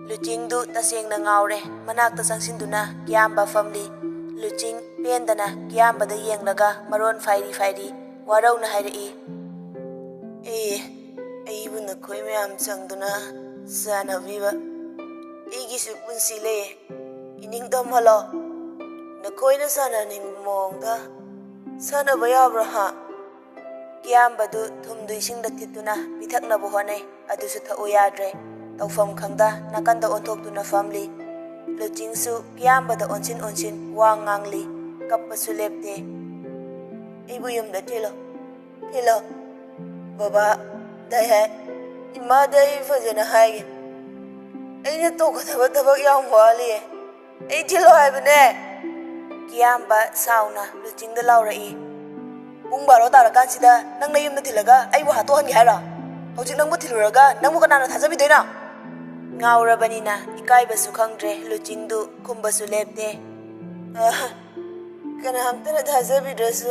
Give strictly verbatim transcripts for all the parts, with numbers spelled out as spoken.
ꯂꯨꯆꯤꯡꯗꯨ ꯇꯁꯦꯡꯅ ꯉꯥꯎꯔꯦ꯫ ꯃꯅꯥꯛꯇ ꯆꯪꯁꯤꯟꯗꯨꯅ ꯀꯤꯌꯥꯝꯕ ꯐꯝꯂꯤ꯫ ꯂꯨꯆꯤꯡ ꯄꯦꯟꯗꯅ ꯀꯤꯌꯥꯝꯕꯗ ꯌꯦꯡꯂꯒ ꯃꯔꯣꯟ ꯐꯥꯏꯔꯤ ꯐꯥꯏꯔꯤ ꯋꯥꯔꯧꯅ ꯍꯥꯏꯔꯛꯏ꯫ "ꯑꯦ, ꯑꯩꯕꯨ ꯅꯈꯣꯏ ꯃꯌꯥꯝ ꯆꯪꯗꯨꯅ ꯁꯥꯟꯅꯕꯤꯕ ꯑꯩꯒꯤꯁꯨ ꯄꯨꯟꯁꯤ ꯂꯩꯌꯦ꯫ ꯏꯅꯤꯡ ꯇꯝꯍꯜꯂꯣ꯫ ꯅꯈꯣꯏꯅ ꯁꯥꯟꯅꯅꯤꯡꯕ ꯃꯑꯣꯡꯗ ꯁꯥꯟꯅꯕ ꯌꯥꯕ꯭ꯔꯥ, ꯍꯥ?" ꯀꯤꯌꯥꯝꯕꯗꯨ ꯊꯨꯝꯗꯨ ꯏꯁꯤꯡꯗ ꯊꯤꯠꯇꯨꯅ ꯄꯤꯊꯛꯅꯕ ꯍꯣꯠꯅꯩ꯫ ꯑꯗꯨꯁꯨ ꯊꯛꯎ ꯌꯥꯗ꯭ꯔꯦ꯫ ꯇꯧꯐꯝ ꯈꯪꯗ ꯅꯥꯀꯟꯗ ꯑꯣꯟꯊꯣꯛꯇꯨꯅ ꯐꯝꯂꯤ꯫ ꯂꯨꯆꯤꯡꯁꯨ ꯀꯤꯌꯥꯝꯕꯗ ꯑꯣꯟꯁꯤꯟ ꯑꯣꯟꯁꯤꯟ ꯋꯥ ꯉꯥꯡꯂꯤ꯫ ꯀꯞꯄꯁꯨ ꯂꯦꯞꯇꯦ꯫ "ꯑꯩꯕꯨ ꯌꯨꯝꯗ ꯊꯤꯜꯂꯣ, ꯊꯤꯜꯂꯣ꯫ ꯕꯕꯥ, ꯗꯥꯏ ꯍꯥꯏ, ꯏꯃꯥꯗ ꯑꯩ ꯐꯖꯅ ꯍꯥꯏꯒꯦ꯫ ꯑꯩꯅ ꯇꯧꯒꯗꯕ ꯊꯕꯛ ꯌꯥꯝ ꯋꯥꯠꯂꯤꯌꯦ꯫ ꯑꯩ ꯊꯤꯜꯂꯣ ꯍꯥꯏꯕꯅꯦ!" ꯀꯤꯌꯥꯝꯕ ꯁꯥꯎꯅ ꯂꯨꯆꯤꯡꯗ ꯂꯥꯎꯔꯛꯏ꯫ "ꯄꯨꯡ ꯕꯥꯔꯣ ꯇꯥꯔꯀꯥꯟꯁꯤꯗ ꯅꯪ ꯅꯌꯨꯝꯗ ꯊꯤꯜꯂꯒ ꯑꯩꯕꯨ ꯍꯥꯠꯇꯣꯛꯍꯟꯒꯦ ꯍꯥꯏꯔꯣ? ꯍꯧꯖꯤꯛ ꯅꯪꯕꯨ ꯊꯤꯜꯂꯨꯔꯒ ꯅꯪꯕꯨ ꯀꯅꯥꯅ ꯊꯥꯖꯕꯤꯗꯣꯏꯅꯣ?" ꯉꯥꯎꯔꯕꯅꯤꯅ ꯏꯀꯥꯏꯕꯁꯨ ꯈꯪꯗ꯭ꯔꯦ꯫ ꯂꯨꯆꯤꯡꯗꯨ ꯈꯨꯝꯕꯁꯨ ꯂꯦꯞꯇꯦ꯫ "ꯑ, ꯀꯅꯥꯝꯇꯅ ꯊꯥꯖꯕꯤꯗ꯭ꯔꯁꯨ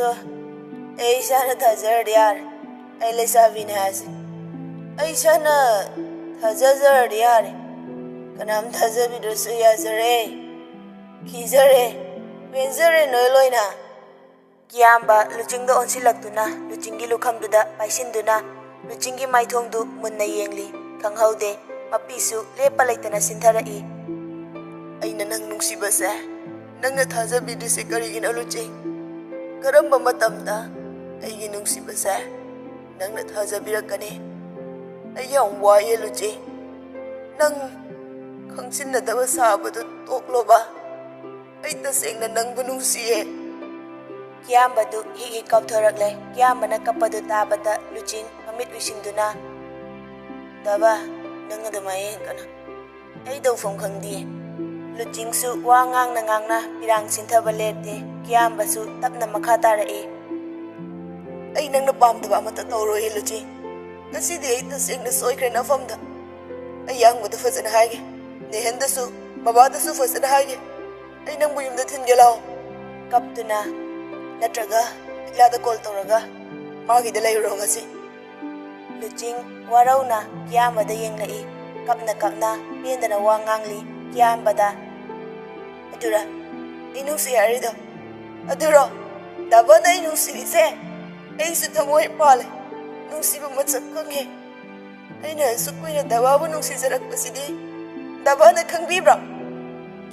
ꯑꯩ ꯏꯁꯥꯅ ꯊꯥꯖꯔꯗꯤ ꯌꯥꯔꯦ꯫ ꯑꯩ ꯂꯩꯁꯥꯕꯤꯅꯦ ꯍꯥꯏꯁꯦ꯫ ꯑꯩ ꯏꯁꯥꯅ ꯊꯥꯖꯖꯔꯗꯤ ꯌꯥꯔꯦ꯫ ꯀꯅꯥꯝ ꯊꯥꯖꯕꯤꯗ꯭ꯔꯁꯨ ꯌꯥꯖꯔꯦ꯫ ꯈꯤꯖꯔꯦ, ꯄꯦꯟꯖꯔꯦ ꯅꯣꯏ ꯂꯣꯏꯅ!" ꯀꯤꯌꯥꯝꯕ ꯂꯨꯆꯤꯡꯗ ꯑꯣꯟꯁꯤꯜꯂꯛꯇꯨꯅ ꯂꯨꯆꯤꯡꯒꯤ ꯂꯨꯈꯝꯗꯨꯗ ꯄꯥꯏꯁꯤꯟꯗꯨꯅ ꯂꯨꯆꯤꯡꯒꯤ ꯃꯥꯏꯊꯣꯡꯗꯨ ꯃꯨꯟꯅ ꯌꯦꯡꯂꯤ꯫ ꯈꯪꯍꯧꯗꯦ, ꯃꯄꯤꯁꯨ ꯂꯦꯞꯄ ꯂꯩꯇꯅ ꯁꯤꯟꯊꯔꯛꯏ꯫ "ꯑꯩꯅ ꯅꯪ ꯅꯨꯡꯁꯤꯕꯁꯦ ꯅꯪꯅ ꯊꯥꯖꯕꯤꯗ꯭ꯔꯤꯁꯦ ꯀꯔꯤꯒꯤꯅꯣ, ꯂꯨꯆꯤꯡ? ꯀꯔꯝꯕ ꯃꯇꯝꯗ ꯑꯩꯒꯤ ꯅꯨꯡꯁꯤꯕꯁꯦ ꯅꯪꯅ ꯊꯥꯖꯕꯤꯔꯛꯀꯅꯤ? ꯑꯩ ꯌꯥꯝ ꯋꯥꯏꯌꯦ, ꯂꯨꯆꯤꯡ꯫ ꯅꯪ ꯈꯪꯖꯤꯟꯅꯗꯕ ꯁꯥꯕꯗꯨ ꯇꯣꯛꯂꯣꯕ꯫ ꯑꯩ ꯇꯁꯦꯡꯅ ꯅꯪꯕꯨ ꯅꯨꯡꯁꯤꯌꯦ꯫" ꯀꯤꯌꯥꯝꯕꯗꯨ ꯍꯤꯛ ꯍꯤꯛ ꯀꯞꯊꯣꯔꯛꯂꯦ꯫ ꯀꯤꯌꯥꯝꯕꯅ ꯀꯞꯄꯗꯨ ꯇꯥꯕꯗ ꯂꯨꯆꯤꯡ ꯃꯃꯤꯠ ꯎꯏꯁꯤꯟꯗꯨꯅ, "ꯗꯕꯥ, ꯅꯪ ꯑꯗꯨꯃꯥꯏꯅ ꯌꯦꯡꯒꯅꯨ꯫ ꯑꯩ ꯇꯧꯐꯝ ꯈꯪꯗꯤꯌꯦ꯫" ꯂꯨꯆꯤꯡꯁꯨ ꯋꯥ ꯉꯥꯡꯅ ꯉꯥꯡꯅ ꯄꯤꯔꯥꯡ ꯁꯤꯟꯊꯕ ꯂꯦꯞꯇꯦ꯫ ꯀꯤꯌꯥꯝꯕꯁꯨ ꯇꯞꯅ ꯃꯈꯥ ꯇꯥꯔꯛꯏ꯫ "ꯑꯩ ꯅꯪꯅ ꯄꯥꯝꯗꯕ ꯑꯃꯠꯇ ꯇꯧꯔꯣꯏꯌꯦ, ꯂꯨꯆꯤꯡ꯫ ꯉꯁꯤꯗꯤ ꯑꯩ ꯇꯁꯦꯡꯅ ꯁꯣꯏꯈ꯭ꯔꯦ ꯅꯐꯝꯗ꯫ ꯑꯩ ꯌꯥꯡꯕꯗ ꯐꯖꯅ ꯍꯥꯏꯒꯦ꯫ ꯅꯦꯍꯦꯟꯗꯁꯨ, ꯕꯕꯥꯗꯁꯨ ꯐꯖꯅ ꯍꯥꯏꯒꯦ꯫ ꯑꯩ ꯅꯪꯕꯨ ꯌꯨꯝꯗ ꯊꯤꯟꯒꯦ ꯂꯥꯛꯑꯣ꯫" ꯀꯞꯇꯨꯅ, "ꯅꯠꯇ꯭ꯔꯒ ꯂꯤꯛꯂꯥꯗ ꯀꯣꯜ ꯇꯧꯔꯒ ꯃꯥꯒꯤꯗ ꯂꯩꯔꯨꯔꯣ ꯉꯁꯤ꯫" ꯂꯨꯆꯤꯡ ꯋꯥꯔꯧꯅ ꯀꯤꯌꯥꯝꯕꯗ ꯌꯦꯡꯂꯛꯏ꯫ ꯀꯞꯅ ꯀꯞꯅ ꯄꯦꯟꯗꯅ ꯋꯥ ꯉꯥꯡꯂꯤ ꯀꯤꯌꯥꯝꯕꯗ꯫ "ꯑꯗꯨꯔ ꯑꯩ ꯅꯨꯡꯁꯤ ꯍꯥꯏꯔꯤꯗꯣ? ꯑꯗꯨꯔꯣ ꯗꯥꯕꯥꯅ ꯑꯩ ꯅꯨꯡꯁꯤꯔꯤꯁꯦ? ꯑꯩꯁꯨ ꯊꯃꯣꯏ ꯄꯥꯜꯂꯦ, ꯅꯨꯡꯁꯤꯕ ꯃꯁꯛ ꯈꯪꯉꯦ꯫ ꯑꯩꯅ ꯑꯁꯨꯛ ꯀꯨꯏꯅ ꯗꯥꯕꯥꯕꯨ ꯅꯨꯡꯁꯤꯖꯔꯛꯄꯁꯤꯗꯤ ꯗꯥꯕꯥꯅ ꯈꯪꯕꯤꯕ꯭ꯔꯣ?"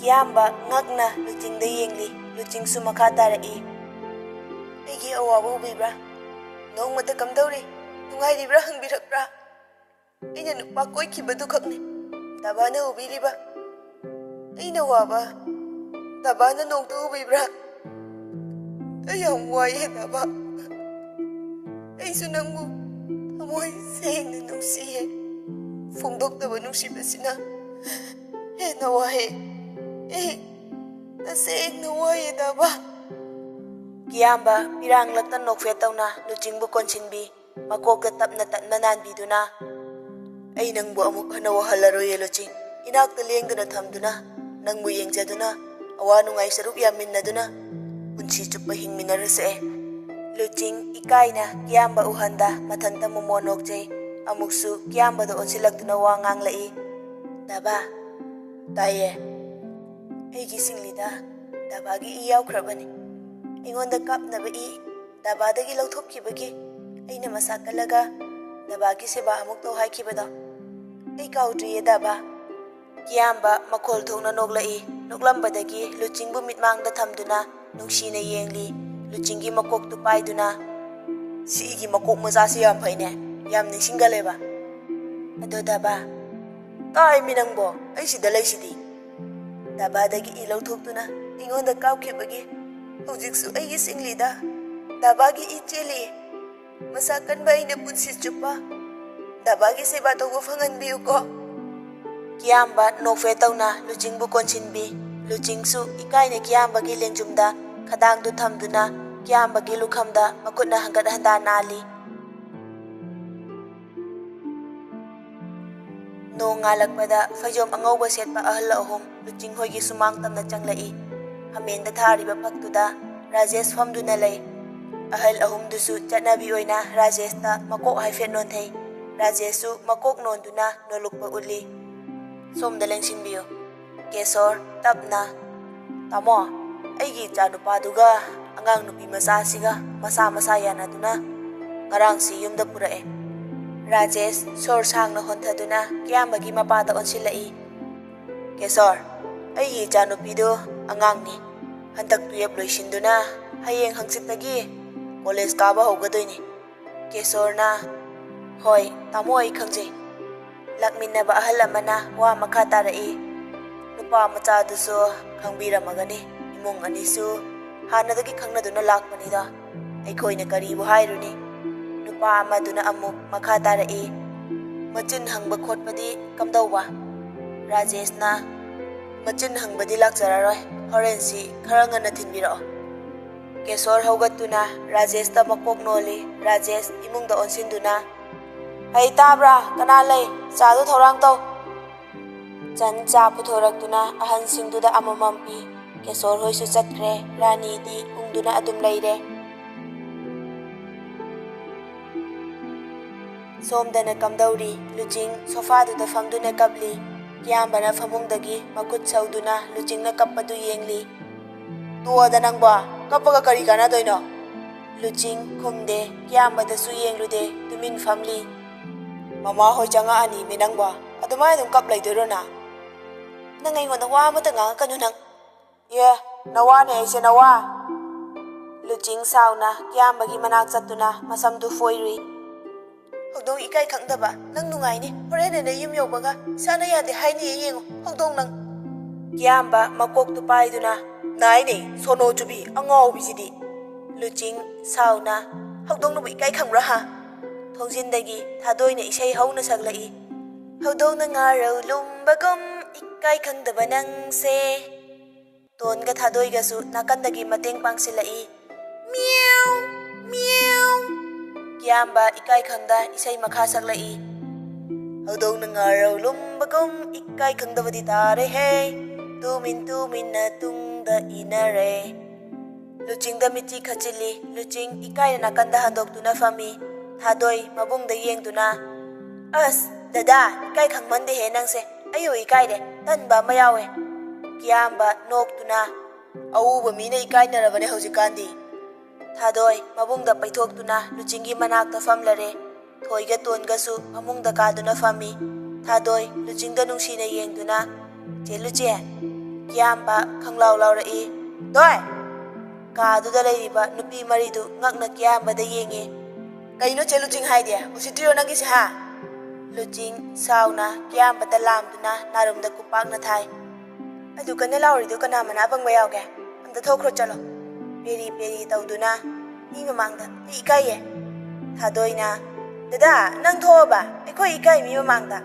ꯀꯤꯌꯥꯝꯕ ꯉꯛꯅ ꯂꯨꯆꯤꯡꯗ ꯌꯦꯡꯂꯤ꯫ ꯂꯨꯆꯤꯡꯁꯨ ꯃꯈꯥ ꯇꯥꯔꯛꯏ, "ꯑꯩꯒꯤ ꯑꯋꯥꯕ ꯎꯕꯤꯕ꯭ꯔꯥ? ꯅꯣꯡꯃꯇ ꯀꯝꯗꯧꯔꯤ, ꯅꯨꯡꯉꯥꯏꯔꯤꯕ꯭ꯔꯥ ꯍꯪꯕꯤꯔꯛꯄ꯭ꯔꯥ? ꯑꯩꯅ ꯅꯨꯄꯥ ꯀꯣꯏꯈꯤꯕꯗꯨ ꯈꯛꯅꯤ ꯗꯥꯕꯥꯅ ꯎꯕꯤꯔꯤꯕ꯫ ꯑꯩꯅ ꯋꯥꯕ ꯗꯥꯕꯥꯅ ꯅꯣꯡꯇ ꯎꯕꯤꯕ꯭ꯔꯥ? ꯑꯩ ꯌꯥꯝ ꯋꯥꯏꯌꯦ ꯗꯥꯕꯥ꯫ ꯑꯩꯁꯨ ꯅꯪꯕꯨ ꯊꯃꯣꯏ ꯁꯦꯡꯅ ꯅꯨꯡꯁꯤꯌꯦ꯫ ꯐꯣꯡꯗꯣꯛꯇꯕ ꯅꯨꯡꯁꯤꯕꯁꯤꯅ ꯍꯦꯟꯅ ꯋꯥꯏꯌꯦ꯫ ꯑꯩ ꯇꯁꯦꯡꯅ ꯋꯥꯏꯌꯦ ꯗꯥꯕꯥ꯫" ꯀꯤꯌꯥꯝꯕ ꯄꯤꯔꯥꯡꯂꯛꯇ ꯅꯣꯛꯐꯦꯠ ꯇꯧꯅ ꯂꯨꯆꯤꯡꯕꯨ ꯀꯣꯟꯁꯤꯟꯕꯤ꯫ ꯃꯀꯣꯛꯇ ꯇꯞꯅ ꯇꯞꯅ ꯅꯥꯟꯕꯤꯗꯨꯅ, "ꯑꯩ ꯅꯪꯕꯨ ꯑꯃꯨꯛ ꯍꯟꯅ ꯋꯥꯍꯜꯂꯔꯣꯏꯌꯦ ꯂꯨꯆꯤꯡ꯫ ꯏꯅꯥꯛꯇ ꯂꯦꯡꯗꯅ ꯊꯝꯗꯨꯅ, ꯅꯪꯕꯨ ꯌꯦꯡꯖꯗꯨꯅ, ꯑꯋꯥ ꯅꯨꯡꯉꯥꯏ ꯁꯔꯨꯛ ꯌꯥꯃꯤꯟꯅꯗꯨꯅ ꯄꯨꯟꯁꯤ ꯆꯨꯞꯄ ꯍꯤꯡꯃꯤꯟꯅꯔꯁꯦ꯫" ꯂꯨꯆꯤꯡ ꯏꯀꯥꯏꯅ ꯀꯤꯌꯥꯝꯕ ꯎꯍꯟꯗ ꯃꯊꯟꯇ ꯃꯣꯃꯣꯟ ꯅꯣꯛꯆꯩ꯫ ꯑꯃꯨꯛꯁꯨ ꯀꯤꯌꯥꯝꯕꯗ ꯑꯣꯟꯁꯤꯜꯂꯛꯇꯨꯅ ꯋꯥ ꯉꯥꯡꯂꯛꯏ, "ꯗꯥꯕꯥ꯫" "ꯇꯥꯏꯌꯦ꯫" "ꯑꯩꯒꯤ ꯁꯤꯡꯂꯤꯗ ꯗꯥꯕꯥꯒꯤ ꯏ ꯌꯥꯎꯈ꯭ꯔꯕꯅꯤ꯫ ꯑꯩꯉꯣꯟꯗ ꯀꯥꯞꯅꯕ ꯏ ꯗꯥꯕꯥꯗꯒꯤ ꯂꯧꯊꯣꯛꯈꯤꯕꯒꯤ ꯑꯩꯅ ꯃꯁꯥ ꯀꯜꯂꯒ ꯗꯥꯕꯥꯒꯤ ꯁꯦꯕꯥ ꯑꯃꯨꯛ ꯇꯧ ꯍꯥꯏꯈꯤꯕꯗꯣ ꯑꯩ ꯀꯥꯎꯗ꯭ꯔꯤꯌꯦ ꯗꯥꯕꯥ꯫" ꯀꯤꯌꯥꯝꯕ ꯃꯈꯣꯜ ꯊꯣꯛꯅ ꯅꯣꯛꯂꯛꯏ꯫ ꯅꯣꯛꯂꯝꯕꯗꯒꯤ ꯂꯨꯆꯤꯡꯕꯨ ꯃꯤꯠꯃꯥꯡꯗ ꯊꯝꯗꯨꯅ ꯅꯨꯡꯁꯤꯅ ꯌꯦꯡꯂꯤ꯫ ꯂꯨꯆꯤꯡꯒꯤ ꯃꯀꯣꯛꯇꯨ ꯄꯥꯏꯗꯨꯅ, "ꯁꯤꯒꯤ ꯃꯀꯣꯛ ꯃꯆꯥꯁꯤ ꯌꯥꯝ ꯐꯩꯅꯦ, ꯌꯥꯝ ꯅꯤꯡꯁꯤꯡꯒꯜꯂꯦꯕ꯫ ꯑꯗꯣ ꯗꯥꯕꯥ, ꯀꯥꯏꯃꯤ ꯅꯪꯕꯣ? ꯑꯩ ꯁꯤꯗ ꯂꯩꯁꯤꯗꯤ꯫" ꯗꯥꯕꯥꯗꯒꯤ ꯏ ꯂꯧꯊꯣꯛꯇꯨꯅ ꯑꯩꯉꯣꯟꯗ ꯀꯥꯞꯈꯤꯕꯒꯤ ꯍꯧꯖꯤꯛꯁꯨ ꯑꯩꯒꯤ ꯁꯤꯡꯂꯤꯗ ꯗꯥꯕꯥꯒꯤ ꯏ ꯆꯦꯜꯂꯤ꯫ ꯃꯁꯥ ꯀꯟꯕ ꯑꯩꯅ ꯄꯨꯟꯁꯤ ꯆꯨꯞꯄ ꯗꯥꯕꯥꯒꯤ ꯁꯦꯕꯥ ꯇꯧꯕ ꯐꯪꯍꯟꯕꯤꯌꯨꯀꯣ꯫ ꯀꯤꯌꯥꯝꯕ ꯅꯣꯛꯐꯦꯠ ꯇꯧꯅ ꯂꯨꯆꯤꯡꯕꯨ ꯀꯣꯟꯁꯤꯟꯕꯤ꯫ ꯂꯨꯆꯤꯡꯁꯨ ꯏꯀꯥꯏꯅ ꯀꯤꯌꯥꯝꯕꯒꯤ ꯂꯦꯡꯖꯨꯝꯗ ꯈꯗꯥꯡꯗꯨ ꯊꯝꯗꯨꯅ ꯀꯤꯌꯥꯝꯕꯒꯤ ꯂꯨꯈꯝꯗ ꯃꯈꯨꯠꯅ ꯍꯪꯒꯠ ꯍꯟꯗꯥ ꯅꯥꯜꯂꯤ꯫ ꯅꯣꯡ ꯉꯥꯜꯂꯛꯄꯗ ꯐꯩꯖꯣꯝ ꯑꯉꯧꯕ ꯁꯦꯠꯄ ꯑꯍꯜ ꯑꯍꯨꯝ ꯂꯨꯆꯤꯡ ꯍꯣꯏꯒꯤ ꯁꯨꯃꯥꯡ ꯇꯝꯅ ꯆꯪꯂꯛꯏ꯫ ꯍꯥꯃꯦꯡꯗ ꯊꯥꯔꯤꯕ ꯐꯛꯇꯨꯗ ꯔꯥꯖꯦꯁ ꯐꯝꯗꯨꯅ ꯂꯩ꯫ ꯑꯍꯜ ꯑꯍꯨꯝꯗꯨꯁꯨ ꯆꯠꯅꯕꯤ ꯑꯣꯏꯅ ꯔꯥꯖꯦꯁꯇ ꯃꯀꯣꯛ ꯍꯥꯏꯐꯦꯠ ꯅꯣꯟꯊꯩ꯫ ꯔꯥꯖꯦꯁꯁꯨ ꯃꯀꯣꯛ ꯅꯣꯟꯗꯨꯅ ꯅꯣꯜꯂꯨꯛꯄ ꯎꯠꯂꯤ꯫ "ꯁꯣꯝꯗ ꯂꯦꯡꯁꯤꯟꯕꯤꯌꯨ꯫" ꯀꯦꯁꯣꯔ ꯇꯞꯅ, "ꯇꯥꯃꯣ, ꯑꯩꯒꯤ ꯏꯆꯥ ꯅꯨꯄꯥꯗꯨꯒ ꯑꯉꯥꯡ ꯅꯨꯄꯤ ꯃꯆꯥꯁꯤꯒ ꯃꯁꯥ ꯃꯁꯥ ꯌꯥꯅꯗꯨꯅ ꯉꯔꯥꯡꯁꯤ ꯌꯨꯝꯗ ꯄꯨꯔꯛꯑꯦ꯫" ꯔꯥꯖꯦꯁ ꯁꯣꯔ ꯁꯥꯡꯅ ꯍꯣꯟꯊꯗꯨꯅ ꯀꯤꯌꯥꯝꯕꯒꯤ ꯃꯄꯥꯗ ꯑꯣꯟꯁꯤꯜꯂꯛꯏ꯫ "ꯀꯦꯁꯣꯔ, ꯑꯩꯒꯤ ꯏꯆꯥꯅꯨꯄꯤꯗꯨ ꯑꯉꯥꯡꯅꯤ꯫ ꯍꯟꯗꯛ ꯇꯨꯌꯦꯞ ꯂꯣꯏꯁꯤꯟꯗꯨꯅ ꯍꯌꯦꯡ ꯍꯪꯆꯤꯠꯇꯒꯤ ꯀꯣꯂꯦꯖ ꯀꯥꯕ ꯍꯧꯒꯗꯣꯏꯅꯤ꯫" ꯀꯦꯁꯣꯔꯅ, "ꯍꯣꯏ, ꯇꯥꯃꯣ, ꯑꯩ ꯈꯪꯖꯩ꯫" ꯂꯥꯛꯃꯤꯟꯅꯕ ꯑꯍꯜ ꯑꯃꯅ ꯋꯥ ꯃꯈꯥ ꯇꯥꯔꯛꯏ꯫ "ꯅꯨꯄꯥ ꯃꯆꯥꯗꯨꯁꯨ ꯈꯪꯕꯤꯔꯝꯃꯒꯅꯤ꯫ ꯏꯃꯨꯡ ꯑꯅꯤꯁꯨ ꯍꯥꯟꯅꯗꯒꯤ ꯈꯪꯅꯗꯨꯅ ꯂꯥꯛꯄꯅꯤꯗ꯫ ꯑꯩꯈꯣꯏꯅ ꯀꯔꯤꯕꯨ ꯍꯥꯏꯔꯨꯅꯤ?" ꯅꯨꯄꯥ ꯑꯃꯗꯨꯅ ꯑꯃꯨꯛ ꯃꯈꯥ ꯇꯥꯔꯛꯏ꯫ "ꯃꯆꯤꯟ ꯍꯪꯕ ꯈꯣꯠꯄꯗꯤ ꯀꯝꯗꯧꯕ?" ꯔꯥꯖꯦꯁꯅ, "ꯃꯆꯤꯟ ꯍꯪꯕꯗꯤ ꯂꯥꯛꯆꯔꯔꯣꯏ꯫ ꯍꯣꯔꯦꯟꯁꯤ ꯈꯔ ꯉꯟꯅ ꯊꯤꯟꯕꯤꯔꯛꯑꯣ꯫" ꯀꯦꯁꯣꯔ ꯍꯧꯒꯠꯇꯨꯅ ꯔꯥꯖꯦꯁꯇ ꯃꯀꯣꯛ ꯅꯣꯜꯂꯤ꯫ ꯔꯥꯖꯦꯁ ꯏꯃꯨꯡꯗ ꯑꯣꯟꯁꯤꯟꯗꯨꯅ, "ꯍꯩ ꯇꯥꯕ꯭ꯔꯥ? ꯀꯅꯥ ꯂꯩ? ꯆꯥꯗꯨ ꯊꯧꯔꯥꯡ ꯇꯧ꯫" ꯆꯟ ꯆꯥ ꯄꯨꯊꯣꯔꯛꯇꯨꯅ ꯑꯍꯟꯁꯤꯡꯗꯨꯗ ꯑꯃꯃꯝ ꯄꯤ꯫ ꯀꯦꯁꯣꯔ ꯍꯣꯏꯁꯨ ꯆꯠꯈ꯭ꯔꯦ꯫ ꯔꯥꯅꯤꯗꯤ ꯎꯪꯗꯨꯅ ꯑꯗꯨꯝ ꯂꯩꯔꯦ꯫ ꯁꯣꯝꯗꯅ ꯀꯝꯗꯧꯔꯤ? ꯂꯨꯆꯤꯡ ꯁꯣꯐꯥꯗꯨꯗ ꯐꯝꯗꯨꯅ ꯀꯞꯂꯤ꯫ ꯀꯤꯌꯥꯝꯕꯅ ꯐꯃꯨꯡꯗꯒꯤ ꯃꯈꯨꯠ ꯁꯧꯗꯨꯅ ꯂꯨꯆꯤꯡꯅ ꯀꯞꯄꯗꯨ ꯌꯦꯡꯂꯤ꯫ "ꯇꯣꯛꯑꯣꯗ ꯅꯪꯕꯣ, ꯀꯞꯄꯒ ꯀꯔꯤ ꯀꯥꯟꯅꯗꯣꯏꯅꯣ?" ꯂꯨꯆꯤꯡ ꯈꯨꯝꯗꯦ, ꯀꯤꯌꯥꯝꯕꯗꯁꯨ ꯌꯦꯡꯂꯨꯗꯦ, ꯇꯨꯃꯤꯟ ꯐꯝꯂꯤ꯫ "ꯃꯃꯥ ꯍꯣꯏ ꯆꯪꯉꯛꯑꯅꯤ ꯃꯤ ꯅꯪꯕꯣ, ꯑꯗꯨꯃꯥꯏꯅ ꯑꯗꯨꯝ ꯀꯞ ꯂꯩꯗꯣꯏꯔꯣ ꯅꯪ? ꯅꯪ ꯑꯩꯉꯣꯟꯗ ꯋꯥ ꯑꯃꯇ ꯉꯥꯡꯉꯛꯀꯅꯨ ꯅꯪ꯫" "ꯑꯦ, ꯅꯋꯥꯅꯦ ꯑꯩꯁꯦ, ꯅꯋꯥ!" ꯂꯨꯆꯤꯡ ꯁꯥꯎꯅ ꯀꯤꯌꯥꯝꯕꯒꯤ ꯃꯅꯥꯛ ꯆꯠꯇꯨꯅ ꯃꯁꯝꯗꯨ ꯐꯣꯏꯔꯨꯏ꯫ "ꯍꯧꯗꯣꯡ ꯏꯀꯥꯏ ꯈꯪꯗꯕ, ꯅꯪ ꯅꯨꯡꯉꯥꯏꯅꯤ꯫ ꯍꯣꯔꯦꯟ ꯅꯪ ꯌꯨꯝ ꯌꯧꯕꯒ ꯏꯁꯥꯅ ꯌꯥꯗꯦ ꯍꯥꯏꯅꯤꯌꯦ, ꯌꯦꯡꯉꯨ, ꯍꯧꯗꯣꯡ ꯅꯪ!" ꯀꯤꯌꯥꯝꯕ ꯃꯀꯣꯛꯇꯨ ꯄꯥꯏꯗꯨꯅ, "ꯅꯥꯏꯅꯦ, ꯁꯣꯅꯣ ꯆꯨꯕꯤ, ꯑꯉꯥꯎꯕꯤꯁꯤꯗꯤ!" ꯂꯨꯆꯤꯡ ꯁꯥꯎꯅ, "ꯍꯧꯗꯣꯡꯅꯕꯨ ꯏꯀꯥꯏ ꯈꯪꯕ꯭ꯔꯥ, ꯍꯥ?" ꯊꯣꯡꯖꯤꯟꯗꯒꯤ ꯊꯥꯗꯣꯏꯅ ꯏꯁꯩ ꯍꯧꯅ ꯁꯛꯂꯛꯏ꯫ "ꯍꯧꯗꯣꯡꯅ ꯉꯥꯔꯧ ꯂꯨꯝꯕꯒꯨꯝ, ꯏꯀꯥꯏ ꯈꯪꯗꯕ ꯅꯪꯁꯦ꯫" ꯇꯣꯟꯒ ꯊꯥꯗꯣꯏꯒꯁꯨ ꯅꯥꯀꯟꯗꯒꯤ ꯃꯇꯦꯡ ꯄꯥꯡꯁꯤꯜꯂꯛꯏ꯫ "ꯃꯤꯌꯥꯎ, ꯃꯤꯌꯥꯎ꯫" ꯀꯤꯌꯥꯝꯕ ꯏꯀꯥꯏ ꯈꯪꯗ ꯏꯁꯩ ꯃꯈꯥ ꯁꯛꯂꯛꯏ꯫ "ꯍꯧꯗꯣꯡꯅ ꯉꯥꯔꯧ ꯂꯨꯝꯕꯒꯨꯝ, ꯏꯀꯥꯏ ꯈꯪꯗꯕꯗꯤ ꯇꯥꯔꯦꯍꯦ꯫ ꯇꯨꯃꯤꯟ ꯇꯨꯃꯤꯟꯅ ꯇꯨꯡꯗ ꯏꯟꯅꯔꯦ꯫" ꯂꯨꯆꯤꯡꯗ ꯃꯤꯠꯆꯤ ꯈꯠꯆꯤꯜꯂꯤ꯫ ꯂꯨꯆꯤꯡ ꯏꯀꯥꯏꯅ ꯅꯥꯀꯟꯗ ꯍꯟꯗꯣꯛꯇꯨꯅ ꯐꯝꯃꯤ꯫ ꯊꯥꯗꯣꯏ ꯃꯕꯨꯡꯗ ꯌꯦꯡꯗꯨꯅ, ꯑꯁ, ꯗꯗꯥ, ꯏꯀꯥꯏ ꯈꯪꯃꯟꯗꯦꯍꯦ ꯅꯪꯁꯦ꯫ ꯑꯩꯕꯨ ꯏꯀꯥꯏꯔꯦ, ꯇꯟꯕ ꯑꯃ ꯌꯥꯎꯋꯦ꯫ ꯀꯤꯌꯥꯝꯕ ꯅꯣꯛꯇꯨꯅ, "ꯑꯎꯕ ꯃꯤꯅ ꯏꯀꯥꯏꯅꯔꯕꯅꯦ ꯍꯧꯖꯤꯛꯀꯥꯟꯗꯤ꯫" ꯊꯥꯗꯣꯏ ꯃꯕꯨꯡꯗ ꯄꯩꯊꯣꯛꯇꯨꯅ ꯂꯨꯆꯤꯡꯒꯤ ꯃꯅꯥꯛꯇ ꯐꯝꯂꯔꯦ꯫ ꯊꯣꯏꯒ ꯇꯣꯟꯒꯁꯨ ꯐꯃꯨꯡꯗ ꯀꯥꯗꯨꯅ ꯐꯝꯃꯤ꯫ ꯊꯥꯗꯣꯏ ꯂꯨꯆꯤꯡꯗ ꯅꯨꯡꯁꯤꯅ ꯌꯦꯡꯗꯨꯅ, "ꯆꯦ ꯂꯨꯆꯦ, ꯀꯤꯌꯥꯝꯕ ꯈꯪꯂꯥꯎ ꯂꯥꯎꯔꯛꯏ꯫ ꯊꯣꯏ!" ꯀꯥꯗꯨꯗ ꯂꯩꯔꯤꯕ ꯅꯨꯄꯤ ꯃꯔꯤꯗꯨ ꯉꯛꯅ ꯀꯤꯌꯥꯝꯕꯗ ꯌꯦꯡꯉꯤ꯫ "ꯀꯩꯅꯣ ꯆꯦ ꯂꯨꯆꯤꯡ ꯍꯥꯏꯗꯤ? ꯎꯁꯤꯠꯇ꯭ꯔꯤꯔꯣ ꯅꯪꯒꯤꯁꯦ, ꯍꯥ?" ꯂꯨꯆꯤꯡ ꯁꯥꯎꯅ ꯀꯤꯌꯥꯝꯕꯗ ꯂꯥꯝꯗꯨꯅ ꯅꯥꯔꯨꯝꯗ ꯈꯨꯄꯥꯛꯅ ꯊꯥꯏ꯫ "ꯑꯗꯨ ꯀꯟꯅ ꯂꯥꯎꯔꯤꯗꯨ ꯀꯅꯥ ꯃꯅꯥ ꯄꯪꯕ ꯌꯥꯎꯒꯦ? ꯑꯝꯇ ꯊꯣꯛꯈ꯭ꯔꯣ ꯆꯠꯂꯣ꯫" ꯄꯦꯔꯤ ꯄꯦꯔꯤ ꯇꯧꯗꯨꯅ, "ꯃꯤ ꯃꯃꯥꯡꯗ ꯑꯩ ꯏꯀꯥꯏꯌꯦ꯫" ꯊꯥꯗꯣꯏꯅ, "ꯗꯗꯥ, ꯅꯪ ꯊꯣꯛꯑꯕ? ꯑꯩꯈꯣꯏ ꯏꯀꯥꯏ ꯃꯤ ꯃꯃꯥꯡꯗ?"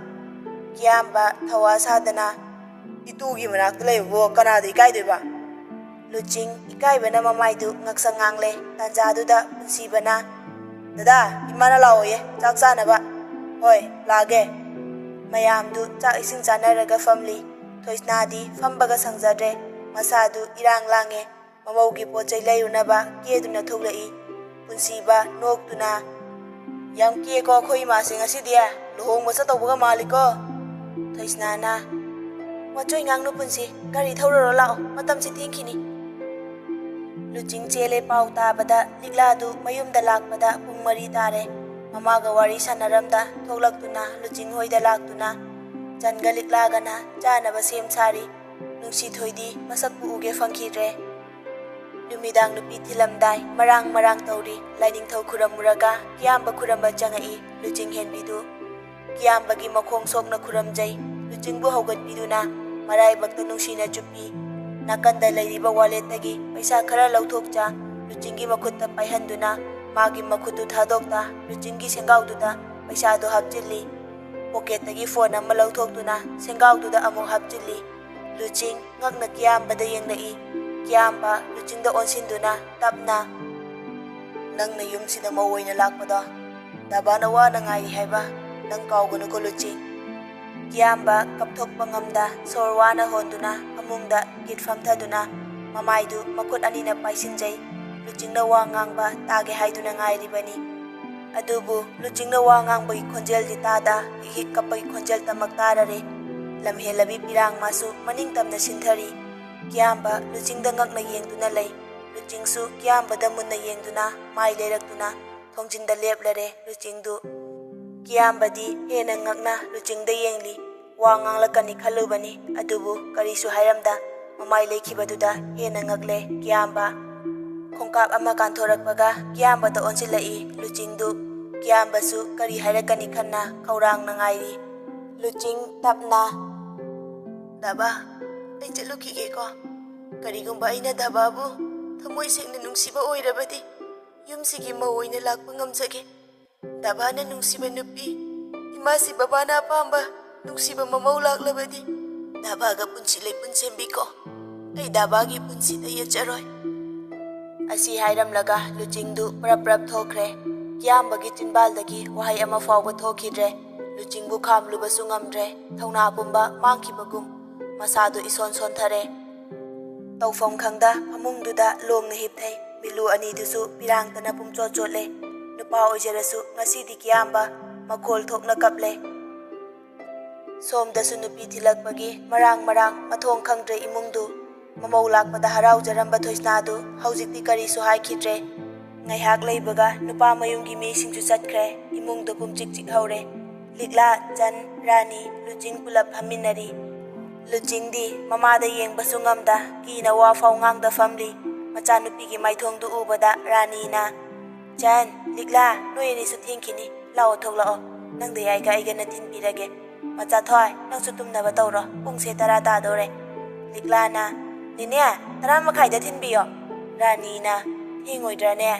ꯀꯤꯌꯥꯝꯕ ꯊꯧꯋꯥ ꯁꯥꯗꯅ, "ꯏꯇꯨꯒꯤ ꯃꯅꯥꯛꯇ ꯂꯩꯕꯕꯨ ꯀꯅꯥꯗ ꯏꯀꯥꯏꯗꯣꯏꯕ?" ꯂꯨꯆꯤꯡ ꯏꯀꯥꯏꯕꯅ ꯃꯃꯥꯏꯗꯨ ꯉꯛꯁꯪ ꯉꯥꯡꯂꯦ꯫ ꯇꯥꯟꯖꯥꯗꯨꯗ ꯄꯨꯟꯁꯤꯕꯅ, "ꯗꯗꯥ, ꯏꯃꯥꯅ ꯂꯥꯛꯑꯣꯌꯦ, ꯆꯥꯛ ꯆꯥꯅꯕ꯫" "ꯍꯣꯏ, ꯂꯥꯛꯑꯒꯦ꯫" ꯃꯌꯥꯝꯗꯨ ꯆꯥꯛ ꯏꯁꯤꯡ ꯆꯥꯅꯔꯒ ꯐꯝꯂꯤ꯫ ꯊꯣꯏꯁꯅꯥꯗꯤ ꯐꯝꯕꯒ ꯁꯪꯖꯗ꯭ꯔꯦ꯫ ꯃꯁꯥꯗꯨ ꯏꯔꯥꯡ ꯂꯥꯡꯉꯦ꯫ ꯃꯃꯧꯒꯤ ꯄꯣꯠ ꯆꯩ ꯂꯩꯔꯨꯅꯕ ꯀꯦꯗꯨꯅ ꯊꯣꯛꯂꯛꯏ꯫ ꯄꯨꯟꯁꯤꯕ ꯅꯣꯛꯇꯨꯅ, "ꯌꯥꯝ ꯀꯦꯀꯣ ꯑꯩꯈꯣꯏ ꯏꯃꯥꯁꯦ ꯉꯁꯤꯗꯤ, ꯂꯨꯍꯣꯡꯕ ꯆꯠꯇꯧꯕꯒ ꯃꯥꯜꯂꯤꯀꯣ꯫" ꯊꯣꯏꯁꯅꯥꯅ, "ꯋꯥꯆꯣꯏ ꯉꯥꯡꯅꯨ ꯄꯨꯟꯁꯤ, ꯒꯥꯔꯤ ꯊꯧꯔꯨꯔꯣ ꯂꯥꯛꯑꯣ, ꯃꯇꯝꯁꯦ ꯊꯦꯡꯈꯤꯅꯤ꯫" ꯂꯨꯆꯤꯡ ꯆꯦꯜꯂꯦ ꯄꯥꯎ ꯇꯥꯕꯗ ꯂꯤꯛꯂꯥꯗꯨ ꯃꯌꯨꯝꯗ ꯂꯥꯛꯄꯗ ꯄꯨꯡ ꯃꯔꯤ ꯇꯥꯔꯦ꯫ ꯃꯃꯥꯒ ꯋꯥꯔꯤ ꯁꯥꯟꯅꯔꯝꯗ ꯊꯣꯛꯂꯛꯇꯨꯅ ꯂꯨꯆꯤꯡ ꯍꯣꯏꯗ ꯂꯥꯛꯇꯨꯅ ꯆꯟꯒ ꯂꯤꯛꯂꯥꯒꯅ ꯆꯥꯅꯕ ꯁꯦꯝ ꯁꯥꯔꯤ꯫ ꯅꯨꯡꯁꯤꯊꯣꯏꯗꯤ ꯃꯁꯛꯄꯨ ꯎꯒꯦ ꯐꯪꯈꯤꯗ꯭ꯔꯦ꯫ ꯅꯨꯃꯤꯗꯥꯡ ꯅꯨꯄꯤ ꯊꯤꯜꯂꯝꯗꯥꯏ ꯃꯔꯥꯡ ꯃꯔꯥꯡ ꯇꯧꯔꯤ꯫ ꯂꯥꯏꯅꯤꯡꯊꯧ ꯈꯨꯔꯝꯃꯨꯔꯒ ꯀꯤꯌꯥꯝꯕ ꯈꯨꯔꯝꯕ ꯆꯪꯉꯛꯏ꯫ ꯂꯨꯆꯤꯡ ꯍꯦꯟꯕꯤꯗꯨ ꯀꯤꯌꯥꯝꯕꯒꯤ ꯃꯈꯣꯡ ꯁꯣꯛꯅ ꯈꯨꯔꯝꯖꯩ꯫ ꯂꯨꯆꯤꯡꯕꯨ ꯍꯧꯒꯠꯄꯤꯗꯨꯅ ꯃꯔꯥꯏꯕꯛꯇ ꯅꯨꯡꯁꯤꯅ ꯆꯨꯞꯄꯤ꯫ ꯅꯥꯀꯟꯗ ꯂꯩꯔꯤꯕ ꯋꯥꯂꯦꯠꯇꯒꯤ ꯄꯩꯁꯥ ꯈꯔ ꯂꯧꯊꯣꯛꯆ ꯂꯨꯆꯤꯡꯒꯤ ꯃꯈꯨꯠꯇ ꯄꯥꯏꯍꯟꯗꯨꯅ ꯃꯥꯒꯤ ꯃꯈꯨꯠꯇꯨ ꯊꯥꯗꯣꯛꯇ ꯂꯨꯆꯤꯡꯒꯤ ꯁꯦꯡꯒꯥꯎꯗꯨꯗ ꯄꯩꯁꯥꯗꯨ ꯍꯥꯞꯆꯤꯜꯂꯤ꯫ ꯄꯣꯀꯦꯠꯇꯒꯤ ꯐꯣꯟ ꯑꯃ ꯂꯧꯊꯣꯛꯇꯨꯅ ꯁꯦꯡꯒꯥꯎꯗꯨꯗ ꯑꯃꯨꯛ ꯍꯥꯞꯆꯤꯜꯂꯤ꯫ ꯂꯨꯆꯤꯡ ꯉꯛꯅ ꯀꯤꯌꯥꯝꯕꯗ ꯌꯦꯡꯂꯛꯏ꯫ ꯀꯤꯌꯥꯝꯕ ꯂꯨꯆꯤꯡꯗ ꯑꯣꯟꯁꯤꯟꯗꯨꯅ ꯇꯞꯅ, "ꯅꯪꯅ ꯌꯨꯝꯁꯤꯗ ꯃꯧ ꯑꯣꯏꯅ ꯂꯥꯛꯄꯗꯣ ꯗꯕꯥꯅ ꯋꯥꯅ ꯉꯥꯏꯔꯤ ꯍꯥꯏꯕ ꯅꯪ ꯀꯥꯎꯒꯅꯨꯀꯣ ꯂꯨꯆꯤꯡ꯫" ꯀꯤꯌꯥꯝꯕ ꯀꯞꯊꯣꯛꯄ ꯉꯝꯗ ꯁꯣꯔ ꯋꯥꯅ ꯍꯣꯟꯗꯨꯅ ꯐꯃꯨꯡꯗ ꯀꯤꯠ ꯐꯝꯊꯗꯨꯅ ꯃꯃꯥꯏꯗꯨ ꯃꯈꯨꯠ ꯑꯅꯤꯅ ꯄꯥꯏꯁꯤꯟꯖꯩ꯫ ꯂꯨꯆꯤꯡꯅ ꯋꯥ ꯉꯥꯡꯕ ꯇꯥꯒꯦ ꯍꯥꯏꯗꯨꯅ ꯉꯥꯏꯔꯤꯕꯅꯤ꯫ ꯑꯗꯨꯕꯨ ꯂꯨꯆꯤꯡꯅ ꯋꯥ ꯉꯥꯡꯕꯒꯤ ꯈꯣꯟꯖꯦꯜꯗꯤ ꯇꯥꯗ, ꯍꯤꯛ ꯍꯤꯛ ꯀꯞꯄꯒꯤ ꯈꯣꯟꯖꯦꯜ ꯇꯃꯛ ꯇꯥꯔꯔꯦ꯫ ꯂꯝꯍꯦꯜꯂꯕꯤ ꯄꯤꯔꯥꯡꯃꯁꯨ ꯃꯅꯤꯡ ꯇꯝꯅ ꯁꯤꯟꯊꯔꯤ꯫ ꯀꯤꯌꯥꯝꯕ ꯂꯨꯆꯤꯡꯗ ꯉꯛꯅ ꯌꯦꯡꯗꯨꯅ ꯂꯩ꯫ ꯂꯨꯆꯤꯡꯁꯨ ꯀꯤꯌꯥꯝꯕꯗ ꯃꯨꯟꯅ ꯌꯦꯡꯗꯨꯅ ꯃꯥꯏ ꯂꯩꯔꯛꯇꯨꯅ ꯊꯣꯡꯖꯤꯟꯗ ꯂꯦꯞꯂꯔꯦ ꯂꯨꯆꯤꯡꯗꯨ꯫ ꯀꯤꯌꯥꯝꯕꯗꯤ ꯍꯦꯟꯅ ꯉꯛꯅ ꯂꯨꯆꯤꯡꯗ ꯌꯦꯡꯂꯤ꯫ ꯋꯥ ꯉꯥꯡꯂꯛꯀꯅꯤ ꯈꯜꯂꯨꯕꯅꯤ, ꯑꯗꯨꯕꯨ ꯀꯔꯤꯁꯨ ꯍꯥꯏꯔꯝꯗ ꯃꯃꯥꯏ ꯂꯩꯈꯤꯕꯗꯨꯗ ꯍꯦꯟꯅ ꯉꯛꯂꯦ ꯀꯤꯌꯥꯝꯕ꯫ ꯈꯣꯡꯀꯥꯞ ꯑꯃ ꯀꯥꯟꯊꯣꯔꯛꯄꯒ ꯀꯤꯌꯥꯝꯕꯗ ꯑꯣꯟꯁꯤꯜꯂꯛꯏ ꯂꯨꯆꯤꯡꯗꯨ꯫ ꯀꯤꯌꯥꯝꯕꯁꯨ ꯀꯔꯤ ꯍꯥꯏꯔꯛꯀꯅꯤ ꯈꯟꯅ ꯈꯧꯔꯥꯡꯅ ꯉꯥꯏꯔꯤ꯫ ꯂꯨꯆꯤꯡ ꯇꯞꯅ, "ꯗꯥꯕꯥ, ꯑꯩ ꯆꯠꯂꯨꯈꯤꯒꯦꯀꯣ꯫ ꯀꯔꯤꯒꯨꯝꯕ ꯑꯩꯅ ꯗꯥꯕꯥꯕꯨ ꯊꯃꯣꯏ ꯁꯦꯡꯅ ꯅꯨꯡꯁꯤꯕ ꯑꯣꯏꯔꯕꯗꯤ ꯌꯨꯝꯁꯤꯒꯤ ꯃꯧ ꯑꯣꯏꯅ ꯂꯥꯛꯄ ꯉꯝꯖꯒꯦ꯫ ꯗꯥꯕꯥꯅ ꯅꯨꯡꯁꯤꯕ ꯅꯨꯄꯤ, ꯏꯃꯥꯁꯤ ꯕꯕꯥꯅ ꯑꯄꯥꯝꯕ ꯅꯨꯡꯁꯤꯕ ꯃꯃꯧ ꯂꯥꯛꯂꯕꯗꯤ ꯗꯥꯕꯥꯒ ꯄꯨꯟꯁꯤ ꯂꯩꯄꯨꯟ ꯁꯦꯝꯕꯤꯀꯣ꯫ ꯑꯩ ꯗꯥꯕꯥꯒꯤ ꯄꯨꯟꯁꯤꯗ ꯌꯦꯠꯆꯔꯣꯏ"꯫ ꯑꯁꯤ ꯍꯥꯏꯔꯝꯂꯒ ꯂꯨꯆꯤꯡꯗꯨ ꯄ꯭ꯔꯞ ꯄ꯭ꯔꯞ ꯊꯣꯛꯈ꯭ꯔꯦ꯫ ꯀꯤꯌꯥꯝꯕꯒꯤ ꯆꯤꯟꯕꯥꯜꯗꯒꯤ ꯋꯥꯍꯩ ꯑꯃ ꯐꯥꯎꯕ ꯊꯣꯛꯈꯤꯗ꯭ꯔꯦ꯫ ꯂꯨꯆꯤꯡꯕꯨ ꯈꯥꯝꯂꯨꯕꯁꯨ ꯉꯝꯗ꯭ꯔꯦ꯫ ꯊꯧꯅꯥ ꯄꯨꯝꯕ ꯃꯥꯡꯈꯤꯕꯒꯨꯝ ꯃꯁꯥꯗꯨ ꯏꯁꯣꯟ ꯁꯣꯟꯊꯔꯦ꯫ ꯇꯧꯐꯝ ꯈꯪꯗ ꯐꯃꯨꯡꯗꯨꯗ ꯂꯣꯡꯅ ꯍꯤꯞꯊꯩ꯫ ꯃꯤꯠꯂꯨ ꯑꯅꯤꯗꯨꯁꯨ ꯄꯤꯔꯥꯡꯇꯅ ꯄꯨꯝꯆꯣꯠ ꯆꯣꯠꯂꯦ꯫ ꯅꯨꯄꯥ ꯑꯣꯏꯖꯔꯁꯨ ꯉꯁꯤꯗꯤ ꯀꯤꯌꯥꯝꯕ ꯃꯈꯣꯜ ꯊꯣꯛꯅ ꯀꯞꯂꯦ꯫ ꯁꯣꯝꯗꯁꯨ ꯅꯨꯄꯤ ꯊꯤꯜꯂꯛꯄꯒꯤ ꯃꯔꯥꯡ ꯃꯔꯥꯡ, ꯃꯊꯣꯡ ꯈꯪꯗ꯭ꯔꯦ ꯏꯃꯨꯡꯗꯨ꯫ ꯃꯃꯧ ꯂꯥꯛꯄꯗ ꯍꯔꯥꯎꯖꯔꯝꯕ ꯊꯣꯏꯁꯅꯥꯗꯨ ꯍꯧꯖꯤꯛꯇꯤ ꯀꯔꯤꯁꯨ ꯍꯥꯏꯈꯤꯗ꯭ꯔꯦ꯫ ꯉꯥꯏꯍꯥꯛ ꯂꯩꯕꯒ ꯅꯨꯄꯥ ꯃꯌꯨꯝꯒꯤ ꯃꯤꯁꯤꯡꯁꯨ ꯆꯠꯈ꯭ꯔꯦ꯫ ꯏꯃꯨꯡꯗꯨ ꯄꯨꯝꯆꯤꯛ ꯆꯤꯛꯍꯧꯔꯦ꯫ ꯂꯤꯛꯂꯥ, ꯆꯟ, ꯔꯥꯅꯤ, ꯂꯨꯆꯤꯡ ꯄꯨꯂꯞ ꯐꯝꯃꯤꯟꯅꯔꯤ꯫ ꯂꯨꯆꯤꯡꯗꯤ ꯃꯃꯥꯗ ꯌꯦꯡꯕꯁꯨ ꯉꯝꯗ ꯀꯤꯅ ꯋꯥ ꯐꯥꯎ ꯉꯥꯡꯗ ꯐꯝꯂꯤ꯫ ꯃꯆꯥꯅꯨꯄꯤꯒꯤ ꯃꯥꯏꯊꯣꯡꯗꯨ ꯎꯕꯗ ꯔꯥꯅꯤꯅ, "ꯆꯟ, ꯂꯤꯛꯂꯥ, ꯅꯣꯏ ꯑꯅꯤꯁꯨ ꯊꯦꯡꯈꯤꯅꯤ꯫ ꯂꯥꯛꯑꯣ, ꯊꯣꯛꯂꯛꯑꯣ꯫ ꯅꯪꯗ ꯌꯥꯏꯒ ꯑꯩꯒꯅ ꯊꯤꯟꯕꯤꯔꯒꯦ꯫ ꯃꯆꯥꯊꯣꯏ, ꯅꯪꯁꯨ ꯇꯨꯝꯅꯕ ꯇꯧꯔꯣ꯫ ꯄꯨꯡꯁꯦ ꯇꯔꯥ ꯇꯥꯗꯧꯔꯦ"꯫ ꯂꯤꯛꯂꯥꯅ, "ꯅꯦꯅꯦ, ꯇꯔꯥ ꯃꯈꯥꯏꯗ ꯊꯤꯟꯕꯤꯌꯣ"꯫ ꯔꯥꯅꯤꯅ, "ꯊꯦꯡꯉꯣꯏꯗ꯭ꯔꯅꯦ?"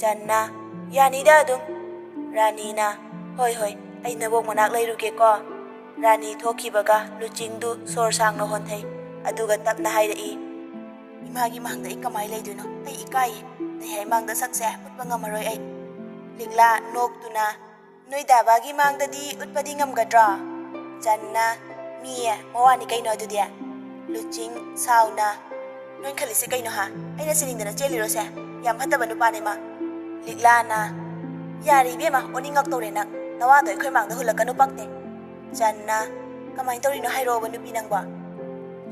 ꯆꯟꯅ, "ꯌꯥꯅꯤꯗ ꯑꯗꯨꯝ"꯫ ꯔꯥꯅꯤꯅ, "ꯍꯣꯏ ꯍꯣꯏ, ꯑꯩ ꯅꯕꯣꯛ ꯃꯅꯥꯛ ꯂꯩꯔꯨꯒꯦꯀꯣ"꯫ ꯔꯥꯅꯤ ꯊꯣꯛꯈꯤꯕꯒ ꯂꯨꯆꯤꯡꯗꯨ ꯁꯣꯔ ꯁꯥꯡꯅ ꯍꯣꯟꯊꯩ꯫ ꯑꯗꯨꯒ ꯇꯞꯅ ꯍꯥꯏꯔꯛꯏ, "ꯏꯃꯥꯒꯤ ꯃꯥꯡꯗ ꯑꯩ ꯀꯃꯥꯏ ꯂꯩꯗꯣꯏꯅꯣ? ꯑꯩ ꯏꯀꯥꯏꯌꯦ꯫ ꯅꯩꯍꯥꯏ ꯃꯥꯡꯗ ꯁꯛꯁꯦ ꯎꯠꯄ ꯉꯝꯃꯔꯣꯏ ꯑꯩ"꯫ ꯂꯤꯛꯂꯥ ꯅꯣꯛꯇꯨꯅ, "ꯅꯣꯏ ꯗꯥꯕꯥꯒꯤ ꯃꯥꯡꯗꯗꯤ ꯎꯠꯄꯗꯤ ꯉꯝꯒꯗ꯭ꯔꯣ?" ꯆꯟꯅ, "ꯃꯤ, ꯃꯋꯥꯅꯤ ꯀꯩꯅꯣ ꯑꯗꯨꯗꯤ"꯫ ꯂꯨꯆꯤꯡ ꯁꯥꯎꯅ, "ꯅꯣꯏ ꯈꯜꯂꯤꯁꯦ ꯀꯩꯅꯣ ꯍꯥ? ꯑꯩꯅ ꯁꯤꯅꯤꯡꯗꯅ ꯆꯦꯜꯂꯤꯔꯣꯁꯦ? ꯌꯥꯝ ꯐꯠꯇꯕ ꯅꯨꯄꯥꯅꯦ ꯃꯥ"꯫ ꯂꯤꯛꯂꯥꯅ, "ꯌꯥꯔꯦ ꯏꯕꯦꯝꯃ, ꯑꯣꯅꯤꯡꯉꯛꯇꯧꯔꯦ ꯅꯪ꯫ ꯅꯋꯥꯗꯣ ꯑꯩꯈꯣꯏ ꯃꯥꯡꯗ ꯍꯨꯜꯂꯛꯀꯅꯨ, ꯄꯛꯇꯦ꯫" ꯆꯟꯅ, "ꯀꯃꯥꯏꯅ ꯇꯧꯔꯤꯅꯣ ꯍꯥꯏꯔꯛꯑꯣꯕ ꯅꯨꯄꯤ ꯅꯪꯕꯣ?"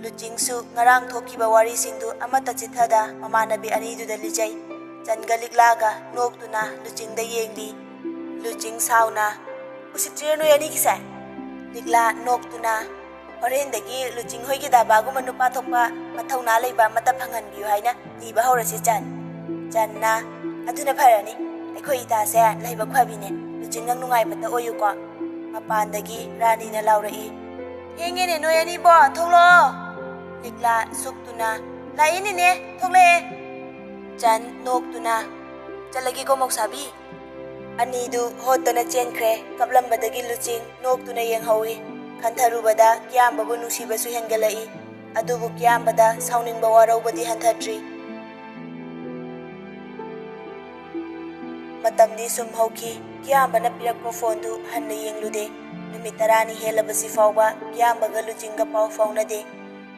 ꯂꯨꯆꯤꯡꯁꯨ ꯉꯔꯥꯡ ꯊꯣꯛꯈꯤꯕ ꯋꯥꯔꯤꯁꯤꯡꯗꯨ ꯑꯃꯠꯇ ꯆꯤꯠꯊꯗ ꯃꯃꯥꯟꯅꯕꯤ ꯑꯅꯤꯗꯨꯗ ꯂꯤꯖꯩ꯫ ꯆꯟꯒ ꯂꯤꯛꯂꯥꯒ ꯅꯣꯛꯇꯨꯅ ꯂꯨꯆꯤꯡꯗ ꯌꯦꯡꯂꯤ꯫ ꯂꯨꯆꯤꯡ ꯁꯥꯎꯅ, "ꯎꯁꯤꯠꯇ꯭ꯔꯤꯔ ꯅꯣꯏ ꯑꯅꯤꯒꯤꯁꯦ?" ꯂꯤꯛꯂꯥ ꯅꯣꯛꯇꯨꯅ, "ꯍꯣꯔꯦꯟꯗꯒꯤ ꯂꯨꯆꯤꯡ ꯍꯣꯏꯒꯤ ꯗꯥꯕꯥꯒꯨꯝꯕ ꯅꯨꯄꯥ ꯊꯣꯛꯄ ꯃꯊꯧꯅꯥ ꯂꯩꯕ ꯑꯃꯠꯇ ꯐꯪꯍꯟꯕꯤꯌꯨ ꯍꯥꯏꯅ ꯅꯤꯕ ꯍꯧꯔꯁꯤ ꯆꯟ꯫" ꯆꯟꯅ, "ꯑꯗꯨꯅ ꯐꯔꯅꯤ, ꯑꯩꯈꯣꯏ ꯏꯇꯥꯁꯦ ꯂꯥꯏꯕꯛ ꯐꯕꯤꯅꯦ, ꯂꯨꯆꯤꯡ ꯅꯪ ꯅꯨꯡꯉꯥꯏꯕꯇ ꯑꯣꯏꯌꯨꯀꯣ꯫" ꯃꯄꯥꯟꯗꯒꯤ ꯔꯥꯅꯤꯅ ꯂꯥꯎꯔꯛꯏ, "ꯊꯦꯡꯉꯦꯅꯦ ꯅꯣꯏ ꯑꯅꯤꯕꯣ, ꯊꯣꯛꯂꯛꯑꯣ꯫" ꯂꯤꯛꯂꯥ ꯁꯨꯛꯇꯨꯅ, "ꯂꯥꯛꯏꯅꯤꯅꯦ, ꯊꯣꯛꯂꯛꯑꯦ꯫" ꯆꯟ ꯅꯣꯛꯇꯨꯅ, "ꯆꯠꯂꯒꯦꯀꯣ ꯃꯧꯁꯥꯕꯤ꯫" ꯑꯅꯤꯗꯨ ꯍꯣꯠꯇꯅ ꯆꯦꯟꯈ꯭ꯔꯦ꯫ ꯀꯞꯂꯝꯕꯗꯒꯤ ꯂꯨꯆꯤꯡ ꯅꯣꯛꯇꯨꯅ ꯌꯦꯡꯍꯧꯏ꯫ ꯈꯟꯊꯔꯨꯕꯗ ꯀꯤꯌꯥꯝꯕꯕꯨ ꯅꯨꯡꯁꯤꯕꯁꯨ ꯍꯦꯟꯒꯠꯂꯛꯏ꯫ ꯑꯗꯨꯕꯨ ꯀꯤꯌꯥꯝꯕꯗ ꯁꯥꯎꯅꯤꯡꯕ ꯋꯥꯔꯧꯕꯗꯤ ꯍꯟꯊꯗ꯭ꯔꯤ꯫ ꯃꯇꯝꯗꯤ ꯁꯨꯝ ꯍꯧꯈꯤ꯫ ꯀꯤꯌꯥꯝꯕꯅ ꯄꯤꯔꯛꯄ ꯐꯣꯟꯗꯨ ꯍꯟꯅ ꯌꯦꯡꯂꯨꯗꯦ꯫ ꯅꯨꯃꯤꯠ ꯇꯔꯥꯅꯤ ꯍꯦꯜꯂꯕꯁꯤ ꯐꯥꯎꯕ ꯀꯤꯌꯥꯝꯕꯒ ꯂꯨꯆꯤꯡꯒ ꯄꯥꯎ ꯐꯥꯎꯅꯗꯦ꯫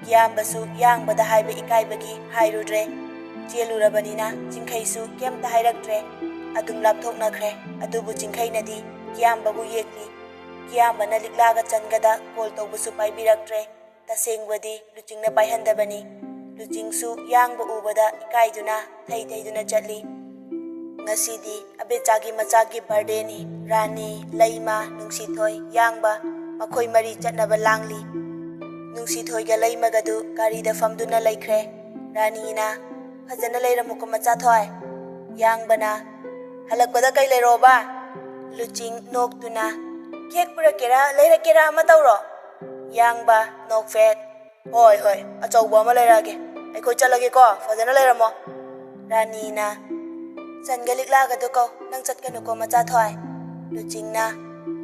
ꯀꯤꯌꯥꯝꯕꯁꯨ ꯌꯥꯡꯕꯗ ꯍꯥꯏꯕ ꯏꯀꯥꯏꯕꯒꯤ ꯍꯥꯏꯔꯨꯗ꯭ꯔꯦ꯫ ꯆꯦꯜꯂꯨꯔꯕꯅꯤꯅ ꯆꯤꯡꯈꯩꯁꯨ ꯀꯩꯝꯇ ꯍꯥꯏꯔꯛꯇ꯭ꯔꯦ꯫ ꯑꯗꯨꯝ ꯂꯥꯞꯊꯣꯛꯅꯈ꯭ꯔꯦ꯫ ꯑꯗꯨꯕꯨ ꯆꯤꯡꯈꯩꯅꯗꯤ ꯀꯤꯌꯥꯝꯕꯕꯨ ꯌꯦꯛꯂꯤ꯫ ꯀꯤꯌꯥꯝꯕꯅ ꯂꯤꯛꯂꯥꯒ ꯆꯟꯒꯗ ꯀꯣꯜ ꯇꯧꯕꯁꯨ ꯄꯥꯏꯕꯤꯔꯛꯇ꯭ꯔꯦ꯫ ꯇꯁꯦꯡꯕꯗꯤ ꯂꯨꯆꯤꯡꯅ ꯄꯥꯏꯍꯟꯗꯕꯅꯤ꯫ ꯂꯨꯆꯤꯡꯁꯨ ꯌꯥꯡꯕ ꯎꯕꯗ ꯏꯀꯥꯏꯗꯨꯅ ꯊꯩ ꯊꯩꯗꯨꯅ ꯆꯠꯂꯤ꯫ ꯉꯁꯤꯗꯤ ꯑꯕꯦꯆꯥꯒꯤ ꯃꯆꯥꯒꯤ ꯕꯥꯔꯗꯦꯅꯤ꯫ ꯔꯥꯅꯤ, ꯂꯩꯃ, ꯅꯨꯡꯁꯤꯊꯣꯏ, ꯌꯥꯡꯕ ꯃꯈꯣꯏ ꯃꯔꯤ ꯆꯠꯅꯕ ꯂꯥꯡꯂꯤ꯫ ꯅꯨꯡꯁꯤꯊꯣꯏꯒ ꯂꯩꯃꯒꯗꯨ ꯒꯥꯔꯤꯗ ꯐꯝꯗꯨꯅ ꯂꯩꯈ꯭ꯔꯦ꯫ ꯔꯥꯅꯤꯅ, "ꯐꯖꯅ ꯂꯩꯔꯝꯃꯨꯀꯣ ꯃꯆꯥꯊꯣꯏ꯫" ꯌꯥꯡꯕꯅ, "ꯍꯜꯂꯛꯄꯗ ꯀꯩ ꯂꯩꯔꯛꯑꯣꯕ?" ꯂꯨꯆꯤꯡ ꯅꯣꯛꯇꯨꯅ, "ꯀꯦꯛ ꯄꯨꯔꯛꯀꯦꯔꯥ ꯂꯩꯔꯛꯀꯦꯔꯥ ꯑꯃ ꯇꯧꯔꯣ꯫" ꯌꯥꯡꯕ, ꯅꯣꯛꯐꯦꯠ, "ꯍꯣꯏ ꯍꯣꯏ, ꯑꯆꯧꯕ ꯑꯃ ꯂꯩꯔꯛꯑꯒꯦ꯫ ꯑꯩꯈꯣꯏ ꯆꯠꯂꯒꯦꯀꯣ, ꯐꯖꯅ ꯂꯩꯔꯝꯃꯣ꯫" ꯔꯥꯅꯤꯅ, "ꯆꯟꯒ ꯂꯤꯛꯂꯥꯒꯗꯣ ꯀꯧ, ꯅꯪ ꯆꯠꯀꯅꯨꯀꯣ ꯃꯆꯥꯊꯣꯏ꯫" ꯂꯨꯆꯤꯡꯅ,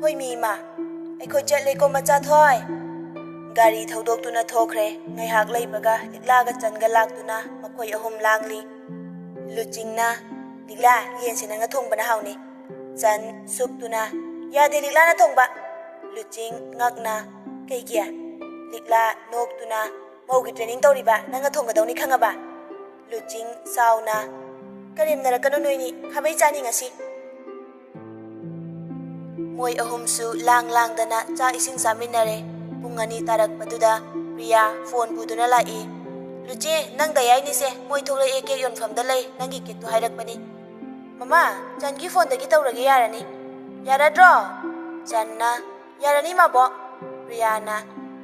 "ꯍꯣꯏ ꯃꯤ ꯏꯃꯥ, ꯑꯩꯈꯣꯏ ꯆꯠꯂꯦꯀꯣ ꯃꯆꯥꯊꯣꯏ꯫" ꯒꯥꯔꯤ ꯊꯧꯗꯣꯛꯇꯨꯅ ꯊꯣꯛꯈ꯭ꯔꯦ꯫ ꯉꯥꯏꯍꯥꯛ ꯂꯩꯕꯒ ꯂꯤꯛꯂꯥꯒ ꯆꯟꯒ ꯂꯥꯛꯇꯨꯅ ꯃꯈꯣꯏ ꯑꯍꯨꯝ ꯂꯥꯡꯂꯤ꯫ ꯂꯨꯆꯤꯡꯅ, "ꯂꯤꯛꯂꯥ, ꯌꯦꯟꯁꯦ ꯅꯪꯅ ꯊꯣꯡꯕꯅ ꯍꯥꯎꯅꯤ꯫" ꯆꯟ ꯁꯨꯛꯇꯨꯅ, "ꯌꯥꯗꯦ, ꯂꯤꯛꯂꯥꯅ ꯊꯣꯡꯕ꯫" ꯂꯨꯆꯤꯡ ꯉꯛꯅ, "ꯀꯩꯒꯤ?" ꯂꯤꯛꯂꯥ ꯅꯣꯛꯇꯨꯅ, "ꯃꯧꯒꯤ ꯇ꯭ꯔꯦꯅꯤꯡ ꯇꯧꯔꯤꯕ ꯅꯪꯅ ꯊꯣꯡꯒꯗꯧꯅꯤ ꯈꯪꯉꯕ?" ꯂꯨꯆꯤꯡ ꯆꯥꯎꯅ, "ꯀꯔꯦꯝꯅꯔꯛꯀꯅꯨ ꯅꯣꯏꯅꯤ, ꯈꯥꯕꯩ ꯆꯥꯅꯤ ꯉꯁꯤ꯫" ꯃꯣꯏ ꯑꯍꯨꯝꯁꯨ ꯂꯥꯡ ꯂꯥꯡꯗꯅ ꯆꯥꯛ ꯏꯁꯤꯡ ꯆꯥꯃꯤꯟꯅꯔꯦ꯫ ꯄꯨꯡ ꯑꯅꯤ ꯇꯥꯔꯛꯄꯗꯨꯗ ꯄ꯭ꯔꯤꯌꯥ ꯐꯣꯟ ꯄꯨꯗꯨꯅ ꯂꯥꯛꯏ꯫ "ꯂꯨꯆꯤ, ꯅꯪ ꯗꯌꯥꯏꯅꯤꯁꯦ, ꯃꯣꯏ ꯊꯣꯛꯂꯛꯑꯦ, ꯀꯦꯛ ꯌꯣꯟꯐꯝꯗ ꯂꯩ, ꯅꯪꯒꯤ ꯀꯦꯛꯇꯨ ꯍꯥꯏꯔꯛꯄꯅꯤ꯫" "ꯃꯃꯥ, ꯆꯟꯒꯤ ꯐꯣꯟꯗꯒꯤ ꯇꯧꯔꯒꯦ, ꯌꯥꯔꯅꯤ꯫" "ꯌꯥꯔꯗ꯭ꯔꯣ?" ꯆꯟꯅ, "ꯌꯥꯔꯅꯤ ꯃꯥꯕꯣꯛ꯫" ꯄ꯭ꯔꯤꯌꯥꯅ,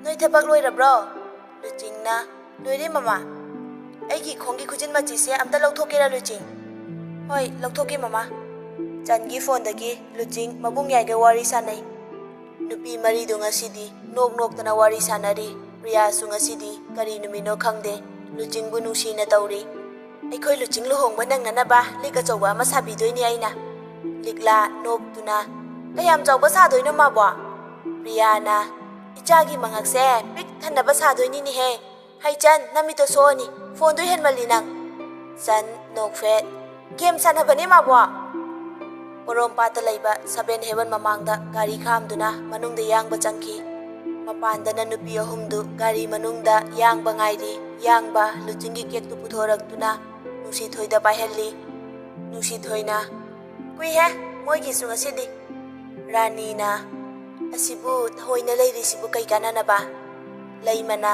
"ꯅꯣꯏ ꯊꯕꯛ ꯂꯣꯏꯔꯕ꯭ꯔꯣ?" ꯂꯨꯆꯤꯡꯅ, "ꯂꯣꯏꯔꯦ ꯃꯃꯥ꯫ ꯑꯩꯒꯤ ꯈꯣꯡꯒꯤ ꯈꯨꯖꯤꯟ ꯃꯆꯤꯁꯦ ꯑꯝꯇ ꯂꯧꯊꯣꯛꯀꯦꯔꯥ ꯂꯨꯆꯤꯡ?" "ꯍꯣꯏ, ꯂꯧꯊꯣꯛꯀꯦ ꯃꯃꯥ꯫" ꯆꯟꯒꯤ ꯐꯣꯟꯗꯒꯤ ꯂꯨꯆꯤꯡ ꯃꯕꯨꯡ ꯌꯥꯏꯒ ꯋꯥꯔꯤ ꯁꯥꯟꯅꯩ꯫ ꯅꯨꯄꯤ ꯃꯔꯤꯗꯨ ꯉꯁꯤꯗꯤ ꯅꯣꯛ ꯅꯣꯛꯇꯅ ꯋꯥꯔꯤ ꯁꯥꯟꯅꯔꯤ꯫ ꯄ꯭ꯔꯤꯌꯥꯁꯨ ꯉꯁꯤꯗꯤ ꯀꯔꯤ ꯅꯨꯃꯤꯠꯅꯣ ꯈꯪꯗꯦ, ꯂꯨꯆꯤꯡꯕꯨ ꯅꯨꯡꯁꯤꯅ ꯇꯧꯔꯤ꯫ "ꯑꯩꯈꯣꯏ ꯂꯨꯆꯤꯡ ꯂꯨꯍꯣꯡꯕ ꯅꯪꯅꯅꯕ ꯂꯤꯛ ꯑꯆꯧꯕ ꯑꯃ ꯁꯥꯕꯤꯗꯣꯏꯅꯤ ꯑꯩꯅ꯫" ꯂꯤꯛꯂꯥ ꯅꯣꯛꯇꯨꯅ, "ꯀꯌꯥꯝ ꯆꯥꯎꯕ ꯁꯥꯗꯣꯏꯅꯣ ꯃꯥꯕꯣ?" ꯄ꯭ꯔꯤꯌꯥꯅ, "ꯏꯆꯥꯒꯤ ꯃꯉꯛꯁꯦ ꯄꯤꯛ ꯊꯟꯅꯕ ꯁꯥꯗꯣꯏꯅꯤꯅꯦꯍꯦ꯫ ꯍꯩ ꯆꯟ, ꯅꯃꯤꯠꯇꯣ ꯁꯣꯛꯑꯅꯤ, ꯐꯣꯟꯗꯣ ꯍꯦꯟꯃꯜꯂꯤ ꯅꯪ꯫" ꯆꯟ ꯅꯣꯛꯐꯦꯠ, "ꯒꯦꯝ ꯁꯥꯟꯅꯕꯅꯦ ꯃꯥꯕꯣ꯫" ꯄꯣꯔꯣꯝꯄꯥꯠꯇ ꯂꯩꯕ ꯁꯚꯦꯟ ꯍꯦꯚꯟ ꯃꯃꯥꯡꯗ ꯒꯥꯔꯤ ꯈꯥꯝꯗꯨꯅ ꯃꯅꯨꯡꯗ ꯌꯥꯡꯕ ꯆꯪꯈꯤ꯫ ꯃꯄꯥꯟꯗꯅ ꯅꯨꯄꯤ ꯑꯍꯨꯝꯗꯨ ꯒꯥꯔꯤ ꯃꯅꯨꯡꯗ ꯌꯥꯡꯕ ꯉꯥꯏꯔꯤ꯫ ꯌꯥꯡꯕ ꯂꯨꯆꯤꯡꯒꯤ ꯀꯦꯛꯇꯨ ꯄꯨꯊꯣꯔꯛꯇꯨꯅ ꯅꯨꯡꯁꯤꯊꯣꯏꯗ ꯄꯥꯏꯍꯜꯂꯤ꯫ ꯅꯨꯡꯁꯤꯊꯣꯏꯅ, "ꯀꯨꯏꯍꯦ, ꯃꯣꯏꯒꯤꯁꯨ ꯉꯁꯤꯗꯤ꯫" ꯔꯥꯅꯤꯅ, "ꯑꯁꯤꯕꯨ ꯊꯑꯣꯏꯅ ꯂꯩꯔꯤꯁꯤꯕꯨ ꯀꯩ ꯀꯥꯟꯅꯅꯕ?" ꯂꯩꯃꯅ,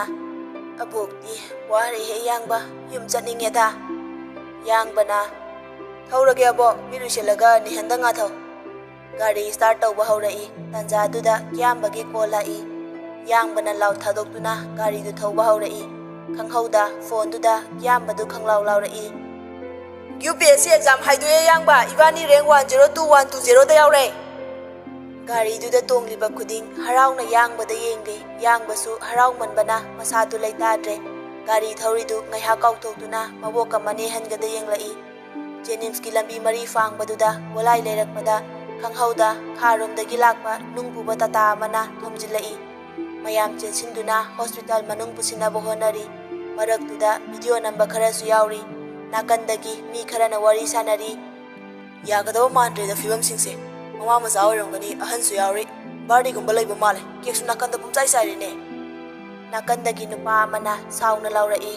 "ꯑꯕꯣꯛꯇꯤ ꯋꯥꯔꯦꯍꯦ ꯌꯥꯡꯕ, ꯌꯨꯝ ꯆꯠꯅꯤꯡꯉꯦꯗ꯫" ꯌꯥꯡꯕꯅ, "ꯊꯧꯔꯒꯦ ꯑꯕꯣꯛ, ꯃꯤꯠ ꯎꯏꯁꯤꯜꯂꯒ ꯅꯤꯍꯟꯗ ꯉꯥꯊꯧ꯫" ꯒꯥꯔꯤ ꯁ꯭ꯇꯥꯔꯠ ꯇꯧꯕ ꯍꯧꯔꯛꯏ꯫ ꯇꯥꯟꯖꯥꯗꯨꯗ ꯀꯤꯌꯥꯝꯕꯒꯤ ꯀꯣꯜ ꯂꯥꯛꯏ꯫ ꯌꯥꯡꯕꯅ ꯂꯥꯎꯠ ꯊꯥꯗꯣꯛꯇꯨꯅ ꯒꯥꯔꯤꯗꯨ ꯊꯧꯕ ꯍꯧꯔꯛꯏ꯫ ꯈꯪꯍꯧꯗ ꯐꯣꯟꯗꯨꯗ ꯀꯤꯌꯥꯝꯕꯗꯨ ꯈꯪꯂꯥꯎ ꯂꯥꯎꯔꯛꯏ꯫ "U P S C exam ꯍꯥꯏꯗꯣꯛꯑꯦ ꯌꯥꯡꯕ, ꯏꯕꯥꯅꯤ ꯔꯦꯡ one zero two one two ꯖꯦꯔꯣꯗ ꯌꯥꯎꯔꯦ꯫" ꯒꯥꯔꯤꯗꯨꯗ ꯇꯣꯡꯂꯤꯕ ꯈꯨꯗꯤꯡ ꯍꯔꯥꯎꯅ ꯌꯥꯡꯕꯗ ꯌꯦꯡꯂꯤ꯫ ꯌꯥꯡꯕꯁꯨ ꯍꯔꯥꯎꯃꯟꯕꯅ ꯃꯁꯥꯗꯨ ꯂꯩꯇꯥꯗ꯭ꯔꯦ꯫ ꯒꯥꯔꯤ ꯊꯧꯔꯤꯗꯨ ꯉꯥꯏꯍꯥꯛ ꯀꯥꯎꯊꯣꯛꯇꯨꯅ ꯃꯕꯣꯛꯀ ꯃꯅꯦ ꯑꯍꯟꯒꯗ ꯌꯦꯡꯂꯛꯏ꯫ ꯖꯦꯅꯤꯝꯁꯀꯤ ꯂꯝꯕꯤ ꯃꯔꯤ ꯐꯥꯡꯕꯗꯨꯗ ꯒꯣꯂꯥꯏ ꯂꯩꯔꯛꯄꯗ ꯈꯪꯍꯧꯗ ꯈꯥꯔꯣꯝꯗꯒꯤ ꯂꯥꯛꯄ ꯅꯨꯡ ꯄꯨꯕ ꯇꯥꯇꯥ ꯑꯃꯅ ꯊꯣꯝꯖꯤꯜꯂꯛꯏ꯫ ꯃꯌꯥꯝ ꯆꯦꯟꯁꯤꯟꯗꯨꯅ ꯍꯣꯁꯄꯤꯇꯥꯜ ꯃꯅꯨꯡ ꯄꯨꯁꯤꯟꯅꯕ ꯍꯣꯠꯅꯔꯤ꯫ ꯃꯔꯛꯇꯨꯗ ꯚꯤꯗꯤꯑꯣ ꯅꯝꯕ ꯈꯔꯁꯨ ꯌꯥꯎꯔꯤ꯫ ꯅꯥꯀꯟꯗꯒꯤ ꯃꯤ ꯈꯔꯅ ꯋꯥꯔꯤ ꯁꯥꯟꯅꯔꯤ꯫ "ꯌꯥꯒꯗꯕ ꯃꯥꯟꯗ꯭ꯔꯦꯗ ꯐꯤꯕꯝꯁꯤꯡꯁꯦ꯫ ꯃꯃꯥ ꯃꯆꯥ ꯑꯣꯏꯔꯝꯒꯅꯤ, ꯑꯍꯟꯁꯨ ꯌꯥꯎꯔꯤ꯫ ꯕꯥꯔꯗꯦꯒꯨꯝꯕ ꯂꯩꯕ ꯃꯥꯜꯂꯦ꯫ ꯀꯦꯛꯁꯨ ꯅꯥꯀꯟꯗ ꯄꯨꯝꯆꯥꯏ ꯆꯥꯏꯔꯦꯅꯦ꯫" ꯅꯥꯀꯟꯗꯒꯤ ꯅꯨꯄꯥ ꯑꯃꯅ ꯁꯥꯎꯅ ꯂꯥꯎꯔꯛꯏ꯫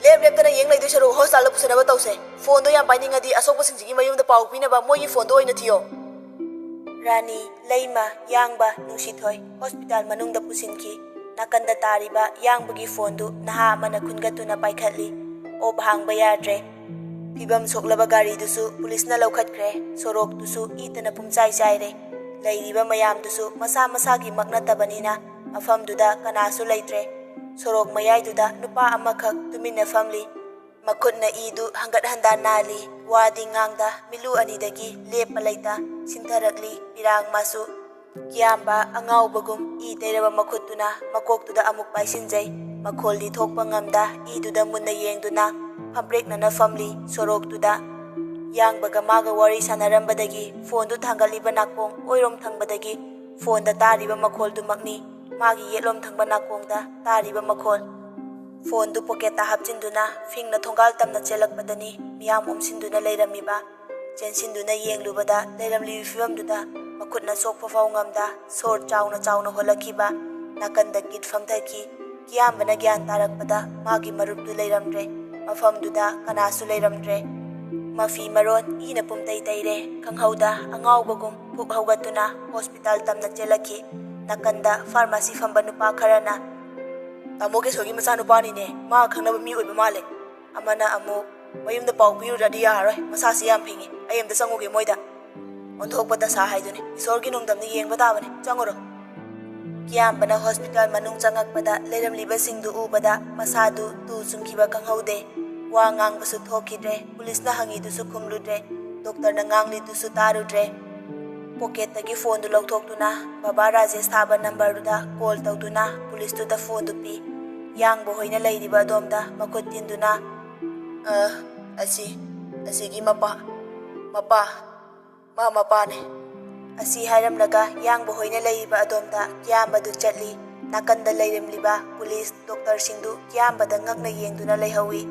"ꯂꯦꯞ ꯂꯦꯞꯇꯅ ꯌꯦꯡ ꯂꯩꯗꯣꯏ ꯁꯔꯨꯛ ꯍꯣꯁꯄꯤꯇꯥꯜꯗ ꯄꯨꯁꯤꯟꯅꯕ ꯇꯧꯁꯦ꯫ ꯐꯣꯟꯗꯣ ꯌꯥꯝ ꯄꯥꯏꯅꯤꯡꯉꯗꯤ ꯑꯁꯣꯛꯄꯁꯤꯡꯁꯤꯒꯤ ꯃꯌꯨꯝꯗ ꯄꯥꯎ ꯄꯤꯅꯕ ꯃꯣꯏꯒꯤ ꯐꯣꯟꯗꯣ ꯑꯣꯏꯅ ꯊꯤꯌꯣ꯫" ꯔꯥꯅꯤ, ꯂꯩꯃ, ꯌꯥꯡꯕ, ꯅꯨꯡꯁꯤꯊꯣꯏ ꯍꯣꯁꯄꯤꯇꯥꯜ ꯃꯅꯨꯡꯗ ꯄꯨꯁꯤꯟꯈꯤ꯫ ꯅꯥꯀꯟꯗ ꯇꯥꯔꯤꯕ ꯌꯥꯡꯕꯒꯤ ꯐꯣꯟꯗꯨ ꯅꯍꯥ ꯑꯃꯅ ꯈꯨꯟꯒꯠꯇꯨꯅ ꯄꯥꯏꯈꯠꯂꯤ꯫ ꯑꯣꯞ ꯍꯥꯡꯕ ꯌꯥꯗ꯭ꯔꯦ꯫ ꯐꯤꯕꯝ ꯁꯣꯛꯂꯕ ꯒꯥꯔꯤꯗꯨꯁꯨ ꯄꯨꯂꯤꯁꯅ ꯂꯧꯈꯠꯈ꯭ꯔꯦ꯫ ꯁꯣꯔꯣꯛꯇꯨꯁꯨ ꯏꯇꯅ ꯄꯨꯝꯆꯥꯏ ꯆꯥꯏꯔꯦ꯫ ꯂꯩꯔꯤꯕ ꯃꯌꯥꯝꯗꯨꯁꯨ ꯃꯁꯥ ꯃꯁꯥꯒꯤ ꯃꯛ ꯅꯠꯇꯕꯅꯤꯅ ꯃꯐꯝꯗꯨꯗ ꯀꯅꯥꯁꯨ ꯂꯩꯇ꯭ꯔꯦ꯫ ꯁꯣꯔꯣꯛ ꯃꯌꯥꯏꯗꯨꯗ ꯅꯨꯄꯥ ꯑꯃꯈꯛ ꯇꯨꯃꯤꯟꯅ ꯐꯝꯂꯤ꯫ ꯃꯈꯨꯠꯅ ꯏꯗꯨ ꯍꯪꯒꯠ ꯍꯟꯗꯥ ꯅꯥꯜꯂꯤ꯫ ꯋꯥꯗꯤ ꯉꯥꯡꯗ, ꯃꯤꯠꯂꯨ ꯑꯅꯤꯗꯒꯤ ꯂꯦꯞꯄ ꯂꯩꯇ ꯁꯤꯟꯊꯔꯛꯂꯤ꯫ ꯄꯤꯔꯥꯡ ꯃꯆꯨ꯫ ꯀꯤꯌꯥꯝꯕ ꯑꯉꯥꯎꯕꯒꯨꯝ ꯏ ꯇꯩꯔꯕ ꯃꯈꯨꯠꯇꯨꯅ ꯃꯀꯣꯛꯇꯨꯗ ꯑꯃꯨꯛ ꯄꯥꯏꯁꯤꯟꯖꯩ꯫ ꯃꯈꯣꯜꯗꯤ ꯊꯣꯛꯄ ꯉꯝꯗ ꯏꯗꯨꯗ ꯃꯨꯟꯅ ꯌꯦꯡꯗꯨꯅ ꯐꯝꯄ꯭ꯔꯦꯛꯅꯅ ꯐꯝꯂꯤ ꯁꯣꯔꯣꯛꯇꯨꯗ꯫ ꯌꯥꯡꯕꯒ ꯃꯥꯒ ꯋꯥꯔꯤ ꯁꯥꯟꯅꯔꯝꯕꯗꯒꯤ ꯐꯣꯟꯗꯨ ꯊꯥꯡꯒꯠꯂꯤꯕ ꯅꯥꯀꯣꯡ ꯑꯣꯏꯔꯣꯝ ꯊꯪꯕꯗꯒꯤ ꯐꯣꯟꯗ ꯇꯥꯔꯤꯕ ꯃꯈꯣꯜꯗꯨꯃꯛꯅꯤ ꯃꯥꯒꯤ ꯌꯦꯠꯂꯣꯝ ꯊꯪꯕ ꯅꯥꯀꯣꯡꯗ ꯇꯥꯔꯤꯕ ꯃꯈꯣꯜ꯫ ꯐꯣꯟꯗꯨ ꯄꯣꯀꯦꯠꯇ ꯍꯥꯞꯆꯤꯟꯗꯨꯅ ꯐꯤꯡꯅ ꯊꯣꯡꯒꯥꯜ ꯇꯝꯅ ꯆꯦꯜꯂꯛꯄꯗꯅꯤ ꯃꯤꯌꯥꯝ ꯑꯣꯝꯁꯤꯟꯗꯨꯅ ꯂꯩꯔꯝꯃꯤꯕ꯫ ꯆꯦꯟꯁꯤꯟꯗꯨꯅ ꯌꯦꯡꯂꯨꯕꯗ ꯂꯩꯔꯝꯂꯤꯕ ꯐꯤꯕꯝꯗꯨꯗ ꯃꯈꯨꯠꯅ ꯁꯣꯛꯄ ꯐꯥꯎ ꯉꯝꯗ ꯁꯣꯔ ꯆꯥꯎꯅ ꯆꯥꯎꯅ ꯍꯣꯜꯂꯛꯈꯤꯕ꯫ ꯅꯥꯀꯟꯗ ꯀꯤꯠ ꯐꯝꯊꯈꯤ꯫ ꯀꯤꯌꯥꯝꯕꯅ ꯒ꯭ꯌꯥꯟ ꯇꯥꯔꯛꯄꯗ ꯃꯥꯒꯤ ꯃꯔꯨꯞꯇꯨ ꯂꯩꯔꯝꯗ꯭ꯔꯦ꯫ ꯃꯐꯝꯗꯨꯗ ꯀꯅꯥꯁꯨ ꯂꯩꯔꯝꯗ꯭ꯔꯦ꯫ ꯃꯐꯤ ꯃꯔꯣꯟ ꯏꯅ ꯄꯨꯝꯇꯩ ꯇꯩꯔꯦ꯫ ꯈꯪꯍꯧꯗ ꯑꯉꯥꯎꯕꯒꯨꯝ ꯐꯨꯛ ꯍꯧꯒꯠꯇꯨꯅ ꯍꯣꯁꯄꯤꯇꯥꯜ ꯇꯝꯅ ꯆꯦꯜꯂꯛꯈꯤ꯫ ꯅꯥꯀꯟꯗ ꯐꯥꯔꯃꯥꯁꯤ ꯐꯝꯕ ꯅꯨꯄꯥ ꯈꯔꯅ, "ꯇꯥꯃꯣ ꯀꯦꯁꯣꯒꯤ ꯃꯆꯥꯅꯨꯄꯥꯅꯤꯅꯦ, ꯃꯥ ꯈꯪꯅꯕ ꯃꯤ ꯑꯣꯏꯕ ꯃꯥꯜꯂꯦ"꯫ ꯑꯃꯅ ꯑꯃꯨꯛ, "ꯃꯌꯨꯝꯗ ꯄꯥꯎ ꯄꯤꯔꯨꯗ꯭ꯔꯗꯤ ꯌꯥꯔꯔꯣꯏ, ꯃꯁꯥꯁꯤ ꯌꯥꯝ ꯐꯤꯡꯉꯤ, ꯑꯩ ꯑꯝꯇ ꯆꯪꯉꯨꯒꯦ ꯃꯣꯏꯗ"꯫ ꯑꯣꯟꯊꯣꯛꯄ ꯗꯁꯥ ꯍꯥꯏꯗꯨꯅꯤ, ꯏꯁꯣꯔꯒꯤ ꯅꯣꯡꯗꯝꯅ ꯌꯦꯡꯕ ꯇꯥꯕꯅꯤ, ꯆꯪꯉꯨꯔꯣ꯫ ꯀꯤꯌꯥꯝꯕꯅ ꯍꯣꯁꯄꯤꯇꯥꯜ ꯃꯅꯨꯡ ꯆꯪꯉꯛꯄꯗ ꯂꯩꯔꯝꯂꯤꯕꯁꯤꯡꯗꯨ ꯎꯕꯗ ꯃꯁꯥꯗꯨ ꯇꯨ ꯆꯨꯡꯈꯤꯕ ꯈꯪꯍꯧꯗꯦ꯫ ꯋꯥ ꯉꯥꯡꯕꯁꯨ ꯊꯣꯛꯈꯤꯗ꯭ꯔꯦ, ꯄꯨꯂꯤꯁꯅ ꯍꯪꯉꯤꯗꯨꯁꯨ ꯈꯨꯝꯂꯨꯗ꯭ꯔꯦ, ꯗꯣꯛꯇꯔꯅ ꯉꯥꯡꯂꯤꯗꯨꯁꯨ ꯇꯥꯔꯨꯗ꯭ꯔꯦ꯫ ꯄꯣꯀꯦꯠꯇꯒꯤ ꯐꯣꯟꯗꯨ ꯂꯧꯊꯣꯛꯇꯨꯅ ꯕꯕꯥ ꯔꯥꯖꯦꯁ ꯊꯥꯕ ꯅꯝꯕꯔꯗꯨꯗ ꯀꯣꯜ ꯇꯧꯗꯨꯅ ꯄꯨꯂꯤꯁꯇꯨꯗ ꯐꯣꯟꯗꯨ ꯄꯤ꯫ ꯌꯥꯡꯕ ꯍꯣꯏꯅ ꯂꯩꯔꯤꯕ ꯑꯗꯣꯝꯗ ꯃꯈꯨꯠ ꯇꯤꯟꯗꯨꯅ, "ꯑ, ꯑꯁꯤ, ꯑꯁꯤꯒꯤ ꯃꯄꯥ, ꯃꯄꯥ, ꯃꯥ ꯃꯄꯥꯅꯦ" ꯑꯁꯤ ꯍꯥꯏꯔꯝꯂꯒ ꯌꯥꯡꯕ ꯍꯣꯏꯅ ꯂꯩꯔꯤꯕ ꯑꯗꯣꯝꯗ ꯀꯤꯌꯥꯝꯕꯗꯨ ꯆꯠꯂꯤ꯫ ꯅꯥꯀꯟꯗ ꯂꯩꯔꯝꯂꯤꯕ ꯄꯨꯂꯤꯁ ꯗꯣꯛꯇꯔꯁꯤꯡꯗꯨ ꯀꯤꯌꯥꯝꯕꯗ ꯉꯛꯅ ꯌꯦꯡꯗꯨꯅ ꯂꯩꯍꯧꯏ꯫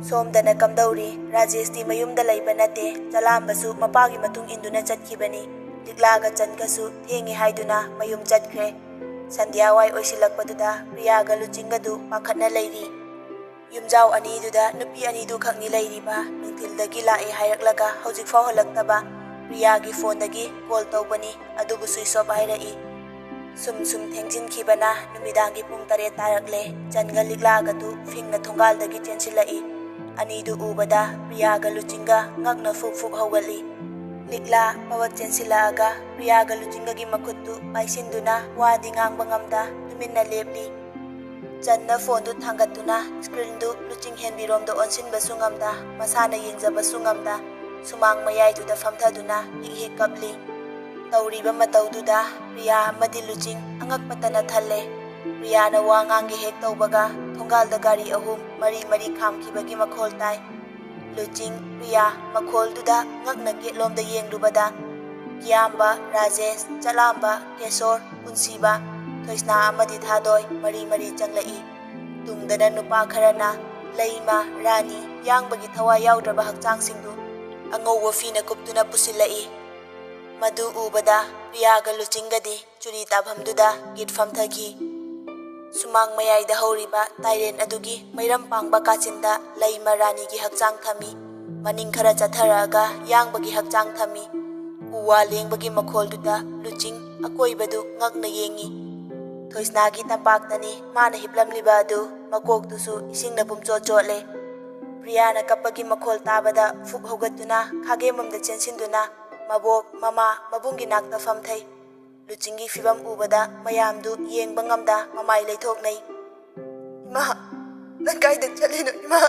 ꯁꯣꯝꯗꯅ ꯀꯝꯗꯧꯔꯤ? ꯔꯥꯖꯦꯁꯇꯤ ꯃꯌꯨꯝꯗ ꯂꯩꯕ ꯅꯠꯇꯦ꯫ ꯆꯂꯥꯝꯕꯁꯨ ꯃꯄꯥꯒꯤ ꯃꯇꯨꯡ ꯏꯟꯗꯨꯅ ꯆꯠꯈꯤꯕꯅꯤ꯫ ꯂꯤꯛꯂꯥꯒ ꯆꯟꯒꯁꯨ ꯊꯦꯡꯉꯦ ꯍꯥꯏꯗꯨꯅ ꯃꯌꯨꯝ ꯆꯠꯈ꯭ꯔꯦ꯫ ꯁꯟꯙ꯭ꯌꯥꯋꯥꯏ ꯑꯣꯏꯁꯤꯜꯂꯛꯄꯗꯨꯗ ꯄ꯭ꯔꯤꯌꯥꯒ ꯂꯨꯆꯤꯡꯒꯗꯨ ꯄꯥꯈꯠꯅ ꯂꯩꯔꯤ꯫ ꯌꯨꯝꯖꯥꯎ ꯑꯅꯤꯗꯨꯗ ꯅꯨꯄꯤ ꯑꯅꯤꯗꯨ ꯈꯛꯅꯤ ꯂꯩꯔꯤꯕ꯫ ꯅꯨꯡꯊꯤꯜꯗꯒꯤ ꯂꯥꯛꯑꯦ ꯍꯥꯏꯔꯛꯂꯒ ꯍꯧꯖꯤꯛꯐꯥꯎ ꯍꯜꯂꯛꯇꯕ꯫ ꯄ꯭ꯔꯤꯌꯥꯒꯤ ꯐꯣꯟꯗꯒꯤ ꯀꯣꯜ ꯇꯧꯕꯅꯤ, ꯑꯗꯨꯕꯨ ꯁ꯭ꯋꯤꯆ ꯑꯣꯐ ꯍꯥꯏꯔꯛꯏ꯫ ꯁꯨꯝ ꯁꯨꯝ ꯊꯦꯡꯖꯤꯟꯈꯤꯕꯅ ꯅꯨꯃꯤꯗꯥꯡꯒꯤ ꯄꯨꯡ ꯇꯔꯦꯠ ꯇꯥꯔꯛꯂꯦ꯫ ꯆꯟꯒ ꯂꯤꯛꯂꯥꯒꯗꯨ ꯐꯤꯡꯅ ꯊꯣꯡꯒꯥꯜꯗꯒꯤ ꯆꯦꯟꯁꯤꯜꯂꯛꯏ꯫ ꯑꯅꯤꯗꯨ ꯎꯕꯗ ꯄ꯭ꯔꯤꯌꯥꯒ ꯂꯨꯆꯤꯡꯒ ꯉꯛꯅ ꯐꯨꯛ ꯐꯨꯛ ꯍꯧꯒꯠꯂꯤ꯫ ꯂꯤꯛꯂꯥ ꯄꯋꯠ ꯆꯦꯟꯁꯤꯜꯂꯛꯑꯒ ꯄ꯭ꯔꯤꯌꯥꯒ ꯂꯨꯆꯤꯡꯒꯒꯤ ꯃꯈꯨꯠꯇꯨ ꯄꯥꯏꯁꯤꯟꯗꯨꯅ ꯋꯥꯗꯤ ꯉꯥꯡꯕ ꯉꯝꯗ ꯇꯨꯃꯤꯟꯅ ꯂꯦꯞꯂꯤ꯫ ꯆꯟꯅ ꯐꯣꯟꯗꯨ ꯊꯥꯡꯒꯠꯇꯨꯅ ꯁ꯭ꯀ꯭ꯔꯤꯟꯗꯨ ꯂꯨꯆꯤꯡ ꯍꯦꯟꯕꯤꯔꯣꯝꯗ ꯑꯣꯟꯁꯤꯟꯕꯁꯨ ꯉꯝꯗ, ꯃꯁꯥꯅ ꯌꯦꯡꯖꯕꯁꯨ ꯉꯝꯗ, ꯁꯨꯃꯥꯡ ꯃꯌꯥꯏꯗꯨꯗ ꯐꯝꯊꯗꯨꯅ ꯍꯤꯛ ꯍꯤꯛ ꯀꯞꯂꯤ꯫ ꯇꯧꯔꯤꯕ ꯃꯇꯧꯗꯨꯗ ꯄ꯭ꯔꯤꯌꯥ ꯑꯃꯗꯤ ꯂꯨꯆꯤꯡ ꯑꯉꯛꯄꯇꯅ ꯊꯜꯂꯦ꯫ ꯄ꯭ꯔꯤꯌꯥꯅ ꯋꯥ ꯉꯥꯡꯒꯦ ꯍꯦꯛ ꯇꯧꯕꯒ ꯊꯣꯡꯒꯥꯜꯗ ꯒꯥꯔꯤ ꯑꯍꯨꯝ ꯃꯔꯤ ꯃꯔꯤ ꯈꯥꯝꯈꯤꯕꯒꯤ ꯃꯈꯣꯜ ꯇꯥꯏ꯫ ꯂꯨꯆꯤꯡ, ꯄ꯭ꯔꯤꯌꯥ ꯃꯈꯣꯜꯗꯨꯗ ꯉꯛꯅ ꯒꯦꯠꯂꯣꯝꯗ ꯌꯦꯡꯂꯨꯕꯗ, ꯀꯤꯌꯥꯝꯕ, ꯔꯥꯖꯦꯁ, ꯆꯂꯥꯝꯕ, ꯀꯦꯁꯣꯔ, ꯄꯨꯟꯁꯤꯕ, ꯊꯣꯏꯁꯅꯥ ꯑꯃꯗꯤ ꯊꯥꯗꯣꯏ ꯃꯔꯤ ꯃꯔꯤ ꯆꯪꯂꯛꯏ꯫ ꯇꯨꯡꯗꯅ ꯅꯨꯄꯥ ꯈꯔꯅ ꯂꯩꯃ, ꯔꯥꯅꯤ, ꯌꯥꯡꯕꯒꯤ ꯊꯋꯥꯏ ꯌꯥꯎꯗ꯭ꯔꯕ ꯍꯛꯆꯥꯡꯁꯤꯡꯗꯨ ꯑꯉꯧꯕ ꯐꯤꯅ ꯀꯨꯞꯇꯨꯅ ꯄꯨꯁꯤꯜꯂꯛꯏ꯫ ꯃꯗꯨ ꯎꯕꯗ ꯄ꯭ꯔꯤꯌꯥꯒ ꯂꯨꯆꯤꯡꯒꯗꯤ ꯆꯨꯔꯤ ꯇꯥꯐꯝꯗꯨꯗ ꯒꯤꯠ ꯐꯝꯊꯈꯤ꯫ ꯁꯨꯃꯥꯡ ꯃꯌꯥꯏꯗ ꯍꯧꯔꯤꯕ ꯇꯥꯏꯔꯦꯟ ꯑꯗꯨꯒꯤ ꯃꯩꯔꯝ ꯄꯥꯡꯕ ꯀꯥꯆꯤꯟꯗ ꯂꯩꯃ ꯔꯥꯅꯤꯒꯤ ꯍꯛꯆꯥꯡ ꯊꯝꯃꯤ꯫ ꯃꯅꯤꯡ ꯈꯔ ꯆꯠꯊꯔꯛꯑꯒ ꯌꯥꯡꯕꯒꯤ ꯍꯛꯆꯥꯡ ꯊꯝꯃꯤ꯫ ꯎ ꯋꯥ ꯂꯦꯡꯕꯒꯤ ꯃꯈꯣꯜꯗꯨꯗ ꯂꯨꯆꯤꯡ ꯑꯀꯣꯏꯕꯗꯨ ꯉꯛꯅ ꯌꯦꯡꯉꯤ꯫ ꯊꯣꯏꯁꯅꯥꯒꯤ ꯇꯝꯄꯥꯛꯇꯅꯤ ꯃꯥꯅ ꯍꯤꯞꯂꯝꯂꯤꯕ ꯑꯗꯨ, ꯃꯀꯣꯛꯇꯨꯁꯨ ꯏꯁꯤꯡꯅ ꯄꯨꯝꯆꯣꯠ ꯆꯣꯠꯂꯦ꯫ ꯄ꯭ꯔꯤꯌꯥꯅ ꯀꯞꯄꯒꯤ ꯃꯈꯣꯜ ꯇꯥꯕꯗ ꯐꯨꯛ ꯍꯧꯒꯠꯇꯨꯅ ꯈꯥꯒꯦꯝꯕꯝꯗ ꯆꯦꯟꯁꯤꯟꯗꯨꯅ ꯃꯕꯣꯛ, ꯃꯃꯥ, ꯃꯕꯨꯡꯒꯤ ꯅꯥꯛꯇ ꯐꯝꯊꯩ꯫ ꯂꯨꯆꯤꯡꯒꯤ ꯐꯤꯚꯝ ꯎꯕꯗ ꯃꯌꯥꯝꯗꯨ ꯌꯦꯡꯕ ꯉꯝꯗ ꯃꯃꯥꯏ ꯂꯩꯊꯣꯛꯅꯩ꯫ "ꯏꯃꯥ, ꯅꯪ ꯀꯥꯏꯗ ꯆꯠꯂꯤꯅꯣ ꯏꯃꯥ?"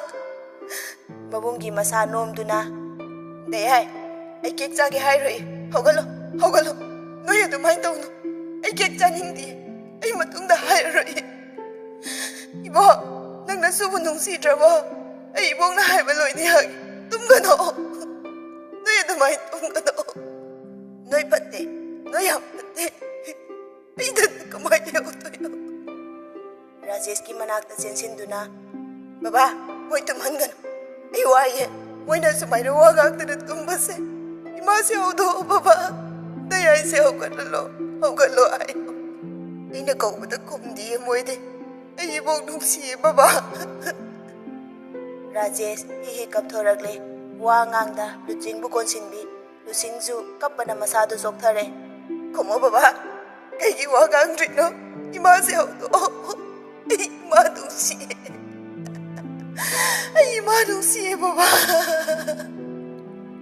ꯃꯕꯨꯡꯒꯤ ꯃꯁꯥ ꯅꯣꯝꯗꯨꯅ, "ꯗꯦ ꯍꯥꯏ, ꯑꯩ ꯀꯦꯛ ꯆꯥꯒꯦ ꯍꯥꯏꯔꯣꯏ꯫ ꯍꯧꯒꯠꯂꯣ, ꯍꯧꯒꯠꯂꯣ꯫ ꯅꯣꯏ ꯑꯗꯨꯃꯥꯏꯅ ꯇꯧꯅꯨ꯫ ꯑꯩ ꯀꯦꯛ ꯆꯥꯅꯤꯡꯗꯦ꯫ ꯑꯩ ꯃꯇꯨꯡꯗ ꯍꯥꯏꯔꯔꯣꯏ꯫ ꯏꯕꯣ, ꯅꯪ ꯅꯁꯨꯕꯨ ꯅꯨꯡꯁꯤꯗ꯭ꯔꯕꯣ? ꯑꯩ ꯏꯕꯣꯛꯅ ꯍꯥꯏꯕ ꯂꯣꯏꯅ ꯌꯥꯒꯦ꯫ ꯇꯨꯝꯒꯅꯣ꯫ ꯅꯣꯏ ꯑꯗꯨꯃꯥꯏꯅ ꯇꯨꯝꯒꯅꯣ꯫ ꯅꯣꯏ ꯐꯠꯇꯦ꯫ ꯅꯣꯏ ꯌꯥꯝ ꯐꯠꯇꯦ꯫ ꯑꯩꯗ ꯀꯃꯥꯏꯅ ꯌꯧꯗꯣꯏꯅꯣ?" ꯔꯥꯖꯦꯁꯀꯤ ꯃꯅꯥꯛꯇ ꯆꯦꯟꯁꯤꯟꯗꯨꯅ, "ꯕꯕꯥ, ꯃꯣꯏ ꯇꯨꯝꯍꯟꯒꯅꯨ꯫ ꯑꯩ ꯋꯥꯏꯌꯦ꯫ ꯃꯣꯏꯅ ꯁꯨꯃꯥꯏꯅ ꯋꯥ ꯉꯥꯡꯗꯅ ꯇꯨꯝꯕꯁꯦ꯫ ꯏꯃꯥꯁꯦ ꯍꯧꯗꯣꯛꯑꯣ ꯕꯕꯥ꯫ ꯗꯌꯥꯏꯁꯦ ꯍꯧꯒꯠꯍꯜꯂꯣ, ꯍꯧꯒꯠꯂꯣ ꯍꯥꯏꯌꯣ꯫ ꯑꯩꯅ ꯀꯧꯕꯗ ꯈꯨꯝꯗꯤꯌꯦ ꯃꯣꯏꯗꯤ꯫ ꯑꯩ ꯏꯕꯣꯛ ꯅꯨꯡꯁꯤꯌꯦ ꯕꯕꯥ꯫" ꯔꯥꯖꯦꯁ ꯍꯤ ꯍꯤ ꯀꯞꯊꯣꯔꯛꯂꯦ꯫ ꯋꯥ ꯉꯥꯡꯗ ꯂꯨꯆꯤꯡꯕꯨ ꯀꯣꯟꯁꯤꯟꯕꯤ꯫ ꯂꯨꯆꯤꯡꯁꯨ ꯀꯞꯄꯅ ꯃꯁꯥꯗꯨ ꯆꯣꯛꯊꯔꯦ꯫ ꯈꯨꯝꯃꯣ ꯕꯕꯥ, ꯀꯩꯒꯤ ꯋꯥ ꯉꯥꯡꯗ꯭ꯔꯤꯅꯣ? ꯏꯃꯥꯁꯦ ꯍꯧꯗꯣꯛꯑꯣ꯫ ꯑꯩ ꯏꯃꯥ ꯅꯨꯡꯁꯤꯌꯦ꯫ ꯑꯩ ꯏꯃꯥ ꯅꯨꯡꯁꯤꯌꯦ ꯕꯕꯥ꯫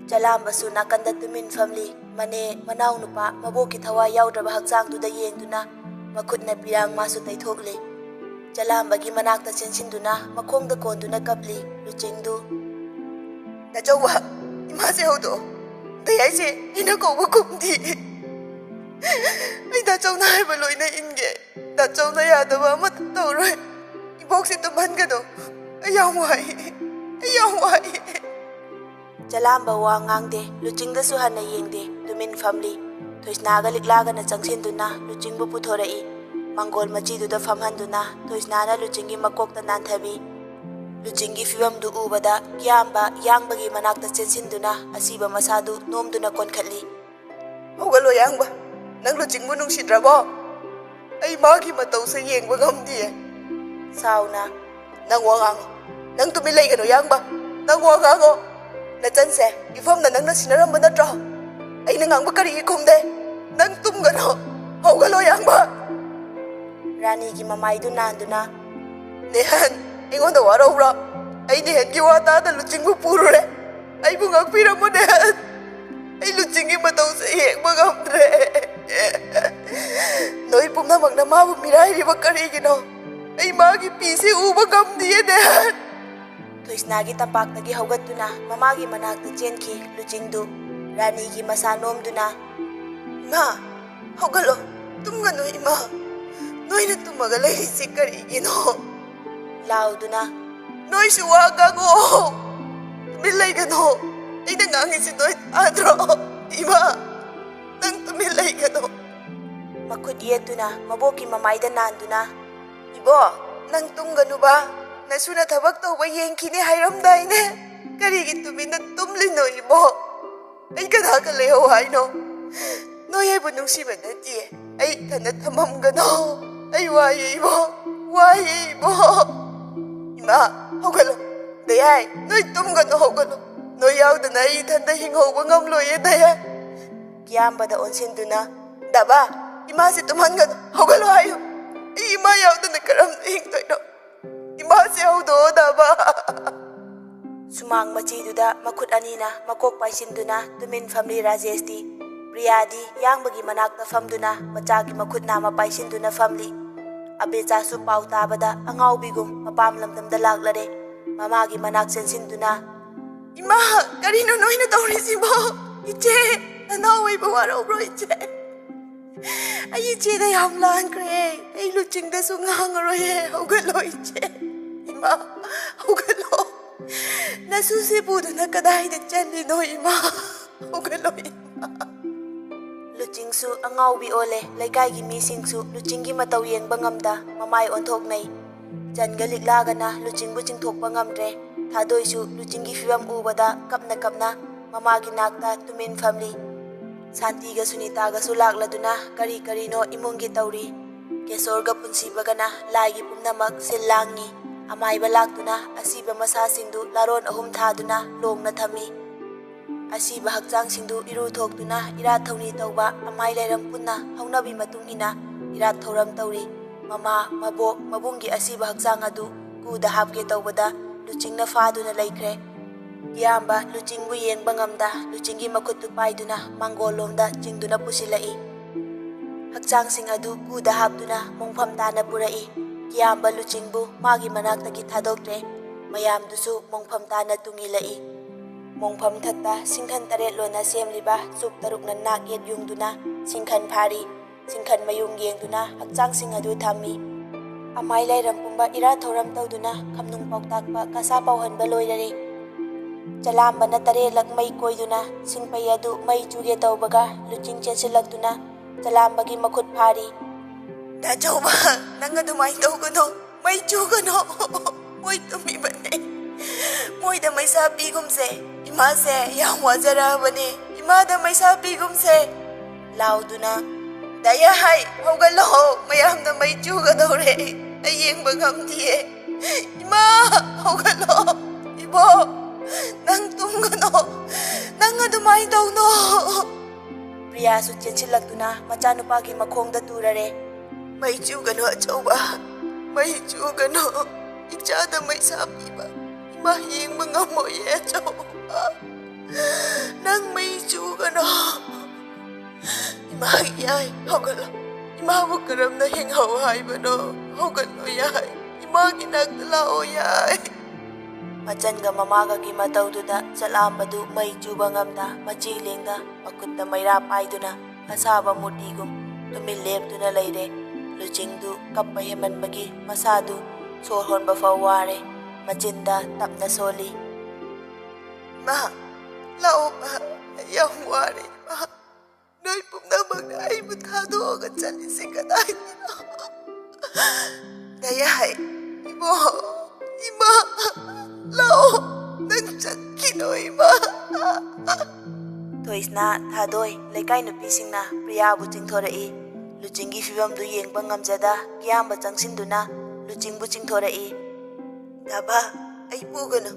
ꯆꯂꯥꯝꯕꯁꯨ ꯅꯥꯀꯟꯗ ꯇꯨꯃꯤꯟ ꯐꯝꯂꯤ꯫ ꯃꯅꯦ, ꯃꯅꯥꯎꯅꯨꯄꯥ, ꯃꯕꯣꯛꯀꯤ ꯊꯋꯥꯏ ꯌꯥꯎꯗ꯭ꯔꯕ ꯍꯛꯆꯥꯡꯗꯨꯗ ꯌꯦꯡꯗꯨꯅ ꯃꯈꯨꯠꯅ ꯄꯤꯔꯥꯡ ꯃꯥꯁꯨ ꯇꯩꯊꯣꯛꯂꯤ꯫ ꯆꯂꯥꯝꯕꯒꯤ ꯃꯅꯥꯛꯇ ꯆꯦꯟꯁꯤꯟꯗꯨꯅ ꯃꯈꯣꯡꯗ ꯀꯣꯟꯗꯨꯅ ꯀꯞꯂꯤ ꯂꯨꯆꯤꯡꯗꯨ꯫ "ꯗꯥꯆꯧꯕ, ꯏꯃꯥꯁꯦ ꯍꯧꯗꯣꯛꯑꯣ꯫ ꯗꯌꯥꯏꯁꯦ ꯑꯩꯅ ꯀꯧꯕ ꯈꯨꯝꯗꯦ꯫ ꯑꯩ ꯗꯥꯆꯧꯅ ꯍꯥꯏꯕ ꯂꯣꯏꯅ ꯏꯟꯒꯦ꯫ ꯗꯥꯆꯧꯅ ꯌꯥꯗꯕ ꯑꯃꯠꯇ ꯇꯧꯔꯣꯏ꯫ ꯏꯕꯣꯛꯁꯦ ꯇꯨꯝꯍꯟꯒꯅꯨ꯫ ꯑꯩ ꯌꯥꯝ ꯋꯥꯏ꯫ ꯑꯩ ꯌꯥꯝ ꯋꯥꯏ꯫" ꯆꯂꯥꯝꯕ ꯋꯥ ꯉꯥꯡꯗꯦ, ꯂꯨꯆꯤꯡꯗꯁꯨ ꯍꯟꯅ ꯌꯦꯡꯗꯦ, ꯇꯨꯃꯤꯟ ꯐꯝꯂꯤ꯫ ꯊꯣꯏꯁꯅꯥꯒ ꯂꯤꯛꯂꯥꯒꯅ ꯆꯪꯁꯤꯟꯗꯨꯅ ꯂꯨꯆꯤꯡꯕꯨ ꯄꯨꯊꯣꯔꯛꯏ꯫ ꯃꯥꯡꯒꯣꯜ ꯃꯆꯤꯗꯨꯗ ꯐꯝꯍꯟꯗꯨꯅ ꯊꯣꯏꯁꯅꯥꯅ ꯂꯨꯆꯤꯡꯒꯤ ꯃꯀꯣꯛꯇ ꯅꯥꯟꯊꯕꯤ꯫ ꯂꯨꯆꯤꯡꯒꯤ ꯐꯤꯕꯝꯗꯨ ꯎꯕꯗ ꯀꯤꯌꯥꯝꯕ ꯌꯥꯡꯕꯒꯤ ꯃꯅꯥꯛꯇ ꯆꯦꯟꯁꯤꯟꯗꯨꯅ ꯑꯁꯤꯕ ꯃꯁꯥꯗꯨ ꯅꯣꯝꯗꯨꯅ ꯀꯣꯟꯈꯠꯂꯤ꯫ "ꯍꯧꯒꯠꯂꯣ ꯌꯥꯡꯕ, ꯅꯪ ꯂꯨꯆꯤꯡꯕꯨ ꯅꯨꯡꯁꯤꯗ꯭ꯔꯕꯣ? ꯑꯩ ꯃꯥꯒꯤ ꯃꯇꯧꯁꯦ ꯌꯦꯡꯕ ꯉꯝꯗꯤꯌꯦ꯫" ꯁꯥꯎꯅ, "ꯅꯪ ꯋꯥ ꯉꯥꯡꯉꯣ꯫ ꯅꯪ ꯇꯨꯃꯤꯟ ꯂꯩꯒꯅꯨ ꯌꯥꯡꯕ꯫ ꯅꯪ ꯋꯥ ꯉꯥꯡꯉꯣ꯫ ꯅꯆꯟꯁꯦ ꯏꯐꯝꯅ ꯅꯪꯅ ꯁꯤꯟꯅꯔꯝꯕ ꯅꯠꯇ꯭ꯔꯣ? ꯑꯩꯅ ꯉꯥꯡꯕ ꯀꯔꯤꯒꯤ ꯈꯨꯝꯗꯦ? ꯅꯪ ꯇꯨꯝꯒꯅꯨ꯫ ꯍꯧꯒꯠꯂꯣ ꯌꯥꯡꯕ꯫" ꯔꯥꯅꯤꯒꯤ ꯃꯃꯥꯏꯗꯨ ꯅꯥꯟꯗꯨꯅ, "ꯅꯦꯍꯟ, ꯑꯩꯉꯣꯟꯗ ꯋꯥꯔꯧꯕ꯭ꯔꯣ? ꯑꯩ ꯅꯦꯍꯟꯒꯤ ꯋꯥ ꯇꯥꯗ ꯂꯨꯆꯤꯡꯕꯨ ꯄꯨꯔꯨꯔꯦ꯫ ꯑꯩꯕꯨ ꯉꯥꯛꯄꯤꯔꯝꯃꯨ ꯅꯦꯍꯟ꯫ ꯑꯩ ꯂꯨꯆꯤꯡꯒꯤ ꯃꯇꯧꯁꯦ ꯌꯦꯡꯕ ꯉꯝꯗ꯭ꯔꯦ꯫ ꯅꯣꯏ ꯄꯨꯝꯅꯃꯛꯅ ꯃꯥꯕꯨ ꯃꯤꯔꯥꯏꯔꯤꯕ ꯀꯔꯤꯒꯤꯅꯣ? ꯑꯩ ꯃꯥꯒꯤ ꯄꯤꯁꯦ ꯎꯕ ꯉꯝꯗꯤꯌꯦ ꯅꯦꯍꯟ꯫" ꯊꯣꯏꯁꯅꯥꯒꯤ ꯇꯝꯄꯥꯛꯇꯒꯤ ꯍꯧꯒꯠꯇꯨꯅ ꯃꯃꯥꯒꯤ ꯃꯅꯥꯛꯇ ꯆꯦꯟꯈꯤ ꯂꯨꯆꯤꯡꯗꯨ꯫ ꯔꯥꯅꯤꯒꯤ ꯃꯁꯥ ꯅꯣꯝꯗꯨꯅ, "ꯏꯃꯥ, ꯍꯧꯒꯠꯂꯣ, ꯇꯨꯝꯒꯅꯨ ꯏꯃꯥ꯫ ꯅꯣꯏꯅ ꯇꯨꯝꯃꯒ ꯂꯩꯔꯤꯁꯤ ꯀꯔꯤꯒꯤꯅꯣ?" ꯂꯥꯎꯗꯨꯅ, "ꯅꯣꯏꯁꯨ ꯋꯥ ꯉꯥꯡꯉꯣ, ꯇꯨꯃꯤꯟ ꯂꯩꯒꯅꯣ꯫ ꯑꯩꯅ ꯉꯥꯡꯉꯤꯁꯤ ꯅꯣꯏ ꯇꯥꯗ꯭ꯔꯣ? ꯏꯃꯥ, ꯅꯪ ꯇꯨꯃꯤꯟ ꯂꯩꯒꯅꯣ꯫" ꯃꯈꯨꯠ ꯌꯦꯠꯇꯨꯅ ꯃꯕꯣꯛꯀꯤ ꯃꯃꯥꯏꯗ ꯅꯥꯟꯗꯨꯅ, "ꯏꯕꯣ, ꯅꯪ ꯇꯨꯝꯒꯅꯨꯕ꯫ ꯅꯁꯨꯅ ꯊꯕꯛ ꯇꯧꯕ ꯌꯦꯡꯈꯤꯅꯤ ꯍꯥꯏꯔꯝꯗꯥꯏꯅꯦ꯫ ꯀꯔꯤꯒꯤ ꯇꯨꯃꯤꯟꯅ ꯇꯨꯝꯂꯤꯅꯣ ꯏꯕꯣ? ꯑꯩ ꯀꯅꯥꯒ ꯂꯩꯍꯧ ꯍꯥꯏꯅꯣ? ꯅꯣꯏ ꯑꯩꯕꯨ ꯅꯨꯡꯁꯤꯕ ꯅꯠꯇꯤꯌꯦ꯫ ꯑꯩ ꯏꯊꯟꯗ ꯊꯝꯃꯝꯒꯅꯣ꯫ ꯑꯩ ꯋꯥꯏꯌꯦ ꯏꯕꯣ, ꯋꯥꯏꯌꯦ ꯏꯕꯣ꯫ ꯏꯃꯥ, ꯍꯧꯒꯠꯂꯣ꯫ ꯗꯌꯥꯏ, ꯅꯣꯏ ꯇꯨꯝꯒꯅꯨ, ꯍꯧꯒꯠꯂꯣ꯫ ꯅꯣꯏ ꯌꯥꯎꯗꯅ ꯑꯩ ꯏꯊꯟꯇ ꯍꯤꯡꯍꯧꯕ ꯉꯝꯂꯣꯏꯌꯦ, ꯗꯌꯥ꯫ ꯀꯤꯌꯥꯝꯕꯗ ꯑꯣꯟꯁꯤꯟꯗꯨꯅ, "ꯗꯕꯥ, ꯏꯃꯥꯁꯦ ꯇꯨꯝꯍꯟꯒꯅꯨ, ꯍꯧꯒꯠꯂꯣ ꯍꯥꯏꯌꯨ꯫ ꯑꯩ ꯏꯃꯥ ꯌꯥꯎꯗꯅ ꯀꯔꯝꯅ ꯍꯤꯡꯗꯣꯏꯅꯣ? ꯏꯃꯥꯁꯦ ꯍꯧꯗꯣꯛꯑꯣ, ꯗꯕꯥ꯫" ꯁꯨꯃꯥꯡ ꯃꯆꯤꯗꯨꯗ ꯃꯈꯨꯠ ꯑꯅꯤꯅ ꯃꯀꯣꯛ ꯄꯥꯏꯁꯤꯟꯗꯨꯅ ꯇꯨꯃꯤꯟ ꯐꯝꯂꯤ ꯔꯥꯖꯦꯁꯇꯤ꯫ ꯄ꯭ꯔꯤꯌꯥꯗꯤ ꯌꯥꯡꯕꯒꯤ ꯃꯅꯥꯛꯇ ꯐꯝꯗꯨꯅ ꯃꯆꯥꯒꯤ ꯃꯈꯨꯠ ꯅꯥꯝꯃ ꯄꯥꯏꯁꯤꯟꯗꯨꯅ ꯐꯝꯂꯤ꯫ ꯑꯕꯦꯆꯥꯁꯨ ꯄꯥꯎ ꯇꯥꯕꯗ ꯑꯉꯥꯎꯕꯤꯒꯨꯝ ꯃꯄꯥꯝ ꯂꯝꯗꯝꯗ ꯂꯥꯛꯂꯔꯦ꯫ ꯃꯃꯥꯒꯤ ꯃꯅꯥꯛ ꯆꯦꯟꯁꯤꯟꯗꯨꯅ, "ꯏꯃꯥ, ꯀꯔꯤꯅꯣ ꯅꯣꯏꯅ ꯇꯧꯔꯤꯁꯤꯕꯣ? ꯏꯆꯦ, ꯅꯅꯥꯎ ꯑꯣꯏꯕ ꯋꯥꯔꯧꯕ꯭ꯔꯣ, ꯏꯆꯦ? ꯑꯩ ꯏꯆꯦꯗ ꯌꯥꯝ ꯂꯥꯟꯈ꯭ꯔꯦ꯫ ꯑꯩ ꯂꯨꯆꯤꯡꯗꯁꯨ ꯉꯥꯡꯉꯔꯣꯏꯌꯦ꯫ ꯍꯧꯒꯠꯂꯣ, ꯏꯆꯦ꯫ ꯏꯃꯥ, ꯍꯧꯒꯠꯂꯣ꯫ ꯅꯁꯨꯁꯦ ꯄꯨꯗꯨꯅ ꯀꯗꯥꯏꯗ ꯆꯠꯂꯤꯅꯣ, ꯏꯃꯥ? ꯍꯧꯒꯠꯂꯣ, ꯏꯃꯥ꯫" ꯂꯨꯆꯤꯡꯁꯨ ꯑꯉꯥꯎꯕꯤ ꯑꯣꯜꯂꯦ꯫ ꯂꯩꯀꯥꯏꯒꯤ ꯃꯤꯁꯤꯡꯁꯨ ꯂꯨꯆꯤꯡꯒꯤ ꯃꯇꯧ ꯌꯦꯡꯕ ꯉꯝꯗ ꯃꯃꯥꯏ ꯑꯣꯟꯊꯣꯛꯅꯩ꯫ ꯆꯟꯒ ꯂꯤꯛꯂꯥꯒꯅ ꯂꯨꯆꯤꯡꯕꯨ ꯆꯤꯡꯊꯣꯛꯄ ꯉꯝꯗ꯭ꯔꯦ꯫ ꯊꯥꯗꯣꯏꯁꯨ ꯂꯨꯆꯤꯡꯒꯤ ꯐꯤꯕꯝ ꯎꯕꯗ ꯀꯞꯅ ꯀꯞꯅ ꯃꯃꯥꯒꯤ ꯅꯥꯛꯇ ꯇꯨꯃꯤꯟ ꯐꯝꯂꯤ꯫ ꯁꯥꯟꯇꯤꯒ ꯁꯨꯅꯤꯇꯥꯒꯁꯨ ꯂꯥꯛꯂꯗꯨꯅ ꯀꯔꯤ ꯀꯔꯤꯅꯣ ꯏꯃꯨꯡꯒꯤ ꯇꯧꯔꯤ꯫ ꯀꯦꯁꯣꯔꯒ ꯄꯨꯟꯁꯤꯕꯒꯅ ꯂꯥꯏꯒꯤ ꯄꯨꯝꯅꯃꯛ ꯁꯤꯜ ꯂꯥꯡꯉꯤ꯫ ꯑꯃꯥꯏꯕ ꯂꯥꯛꯇꯨꯅ ꯑꯁꯤꯕ ꯃꯁꯥꯁꯤꯡꯗꯨ ꯂꯥꯔꯣꯟ ꯑꯍꯨꯝ ꯊꯥꯗꯨꯅ ꯂꯣꯡꯅ ꯊꯝꯃꯤ꯫ ꯑꯁꯤꯕ ꯍꯛꯆꯥꯡꯁꯤꯡꯗꯨ ꯏꯔꯨ ꯊꯣꯛꯇꯨꯅ ꯏꯔꯥꯠ ꯊꯧꯅꯤ ꯇꯧꯕ ꯑꯃꯥꯏ ꯂꯥꯏꯔꯝ ꯄꯨꯟꯅ ꯍꯧꯅꯕꯤ ꯃꯇꯨꯡ ꯏꯟꯅ ꯏꯔꯥꯠ ꯊꯧꯔꯝ ꯇꯧꯔꯤ꯫ ꯃꯃꯥ, ꯃꯕꯣꯛ, ꯃꯕꯨꯡꯒꯤ ꯑꯁꯤꯕ ꯍꯛꯆꯥꯡ ꯑꯗꯨ ꯀꯨꯗ ꯍꯥꯞꯀꯦ ꯇꯧꯕꯗ ꯂꯨꯆꯤꯡꯅ ꯐꯥꯗꯨꯅ ꯂꯩꯈ꯭ꯔꯦ꯫ ꯀꯤꯌꯥꯝꯕ ꯂꯨꯆꯤꯡꯕꯨ ꯌꯦꯡꯕ ꯉꯝꯗ ꯂꯨꯆꯤꯡꯒꯤ ꯃꯈꯨꯠꯇꯨ ꯄꯥꯏꯗꯨꯅ ꯃꯥꯡꯒꯣꯜꯂꯣꯝꯗ ꯆꯤꯡꯗꯨꯅ ꯄꯨꯁꯤꯜꯂꯛꯏ꯫ ꯍꯛꯆꯥꯡꯁꯤꯡ ꯑꯗꯨ ꯀꯨꯗ ꯍꯥꯞꯇꯨꯅ ꯃꯣꯡꯐꯝ ꯇꯥꯅ ꯄꯨꯔꯛꯏ꯫ ꯀꯤꯌꯥꯝꯕ ꯂꯨꯆꯤꯡꯕꯨ ꯃꯥꯒꯤ ꯃꯅꯥꯛꯇꯒꯤ ꯊꯥꯗꯣꯛꯇ꯭ꯔꯦ꯫ ꯃꯌꯥꯝꯗꯨꯁꯨ ꯃꯣꯡꯐꯝ ꯇꯥꯅ ꯇꯨꯡꯏꯜꯂꯛꯏ꯫ ꯃꯣꯡꯐꯝ ꯊꯛꯇ ꯁꯤꯡꯈꯟ ꯇꯔꯦꯠ ꯂꯣꯟꯅ ꯁꯦꯝꯂꯤꯕ ꯆꯨꯞ ꯇꯔꯨꯛꯅ ꯅꯥꯛ ꯌꯦꯠ ꯌꯨꯡꯗꯨꯅ ꯁꯤꯡꯈꯟ ꯐꯥꯔꯤ꯫ ꯁꯤꯡꯈꯟ ꯃꯌꯨꯡ ꯌꯦꯡꯗꯨꯅ ꯍꯛꯆꯥꯡꯁꯤꯡ ꯑꯗꯨ ꯊꯝꯃꯤ꯫ ꯑꯃꯥꯏ ꯂꯥꯏꯔꯝ ꯄꯨꯝꯕ ꯏꯔꯥꯠ ꯊꯧꯔꯝ ꯇꯧꯗꯨꯅ ꯈꯝꯅꯨꯡ ꯄꯥꯎꯇꯥꯛꯄ ꯀꯁꯥ ꯄꯥꯎꯍꯟꯕ ꯂꯣꯏꯔꯔꯦ꯫ ꯆꯂꯥꯝꯕꯅ ꯇꯔꯦꯠꯂꯛ ꯃꯩ ꯀꯣꯏꯗꯨꯅ ꯁꯤꯡꯄꯩ ꯑꯗꯨ ꯃꯩ ꯆꯨꯒꯦ ꯇꯧꯕꯒ ꯂꯨꯆꯤꯡ ꯆꯦꯟꯁꯤꯜꯂꯛꯇꯨꯅ ꯆꯂꯥꯝꯕꯒꯤ ꯃꯈꯨꯠ ꯐꯥꯔꯤ꯫ "ꯗꯥꯆꯧꯕ, ꯅꯪ ꯑꯗꯨꯃꯥꯏꯅ ꯇꯧꯒꯅꯣ꯫ ꯃꯩ ꯆꯨꯒꯅꯣ꯫ ꯃꯣꯏ ꯇꯨꯝꯃꯤꯕꯅꯦ꯫ ꯃꯣꯏꯗ ꯃꯩꯁꯥ ꯄꯤꯒꯨꯝꯁꯦ꯫ ꯏꯃꯥꯁꯦ ꯌꯥꯝ ꯋꯥꯖꯔꯛꯑꯕꯅꯦ꯫ ꯏꯃꯥꯗ ꯃꯩꯁꯥ ꯄꯤꯒꯨꯝꯁꯦ" ꯂꯥꯎꯗꯨꯅ꯫ "ꯗꯥꯌꯥ ꯍꯥꯏ, ꯍꯧꯒꯠꯂꯣ꯫ ꯃꯌꯥꯝꯅ ꯃꯩ ꯆꯨꯒꯗꯧꯔꯦ꯫ ꯑꯩ ꯌꯦꯡꯕ ꯉꯝꯗꯤꯌꯦ꯫ ꯏꯃꯥ, ꯍꯧꯒꯠꯂꯣ꯫ ꯏꯕꯣꯛ, ꯅꯪ ꯇꯨꯝꯒꯅꯣ꯫ ꯅꯪ ꯑꯗꯨꯃꯥꯏꯅ ꯇꯧꯅꯣ꯫ ꯄ꯭ꯔꯤꯌꯥꯁꯨ ꯆꯦꯟꯁꯤꯜꯂꯛꯇꯨꯅ ꯃꯆꯥꯅꯨꯄꯥꯒꯤ ꯃꯈꯣꯡꯗ ꯇꯨꯔꯔꯦ꯫ "ꯃꯩ ꯆꯨꯒꯅꯨ ꯑꯆꯧꯕ, ꯃꯩ ꯆꯨꯒꯅꯨ꯫ ꯏꯆꯥꯗ ꯃꯩꯁꯥ ꯄꯤꯕ ꯏꯃꯥ ꯌꯦꯡꯕ ꯉꯝꯃꯣꯏꯌꯦ ꯑꯆꯧꯕ꯫ ꯅꯪ ꯃꯩ ꯆꯨꯒꯅꯨ꯫ ꯏꯃꯥ ꯌꯥꯏ, ꯍꯧꯒꯠꯂꯣ꯫ ꯏꯃꯥꯕꯨ ꯀꯔꯝꯅ ꯍꯤꯡꯍꯧ ꯍꯥꯏꯕꯅꯣ? ꯍꯧꯒꯠꯂꯣ ꯌꯥꯏ, ꯏꯃꯥꯒꯤ ꯅꯥꯛꯇ ꯂꯥꯛꯑꯣ ꯌꯥꯏ꯫" ꯃꯆꯟꯒ ꯃꯃꯥꯒꯒꯤ ꯃꯇꯧꯗꯨꯗ ꯆꯂꯥꯝꯕꯗꯨ ꯃꯩ ꯆꯨꯕ ꯉꯝꯗ ꯃꯆꯤ ꯂꯦꯡꯗ ꯃꯈꯨꯠꯇ ꯃꯩꯔꯥ ꯄꯥꯏꯗꯨꯅ ꯑꯁꯥꯕ ꯃꯨꯔꯇꯤꯒꯨꯝ ꯇꯨꯃꯤꯟ ꯂꯦꯞꯇꯨꯅ ꯂꯩꯔꯦ꯫ ꯂꯨꯆꯤꯡꯗꯨ ꯀꯞꯄ ꯍꯦꯟꯃꯟꯕꯒꯤ ꯃꯁꯥꯗꯨ ꯁꯣꯔ ꯍꯣꯟꯕ ꯐꯥꯎ ꯋꯥꯔꯦ꯫ ꯃꯆꯤꯟꯗ ꯇꯞꯅ ꯁꯣꯜꯂꯤ꯫ "ꯏꯃꯥ, ꯂꯥꯛꯑꯣ ꯏꯃꯥ, ꯑꯩ ꯌꯥꯝ ꯋꯥꯔꯦ ꯏꯃꯥ꯫ ꯅꯣꯏ ꯄꯨꯝꯅꯃꯛꯅ ꯑꯩꯕꯨ ꯊꯥꯗꯣꯛꯑꯒ ꯆꯠꯂꯤꯁꯦ ꯀꯗꯥꯏꯗꯅꯣ? ꯗꯌꯥꯏ, ꯏꯕꯣ, ꯏꯃꯥ, ꯂꯥꯛꯑꯣ, ꯅꯪ ꯆꯠꯈꯤꯅꯣ ꯏꯃꯥ꯫" ꯊꯣꯏꯁꯅꯥ, ꯊꯥꯗꯣꯏ, ꯂꯩꯀꯥꯏ ꯅꯨꯄꯤꯁꯤꯡꯅ ꯄ꯭ꯔꯤꯌꯥꯕꯨ ꯆꯤꯡꯊꯣꯔꯛꯏ꯫ ꯂꯨꯆꯤꯡꯒꯤ ꯐꯤꯕꯝꯗꯨ ꯌꯦꯡꯕ ꯉꯝꯖꯗ ꯀꯤꯌꯥꯝꯕ ꯆꯪꯁꯤꯟꯗꯨꯅ ꯂꯨꯆꯤꯡꯕꯨ ꯆꯤꯡꯊꯣꯔꯛꯏ꯫ "ꯗꯥꯕꯥ, ꯑꯩ ꯄꯨꯒꯅꯨ꯫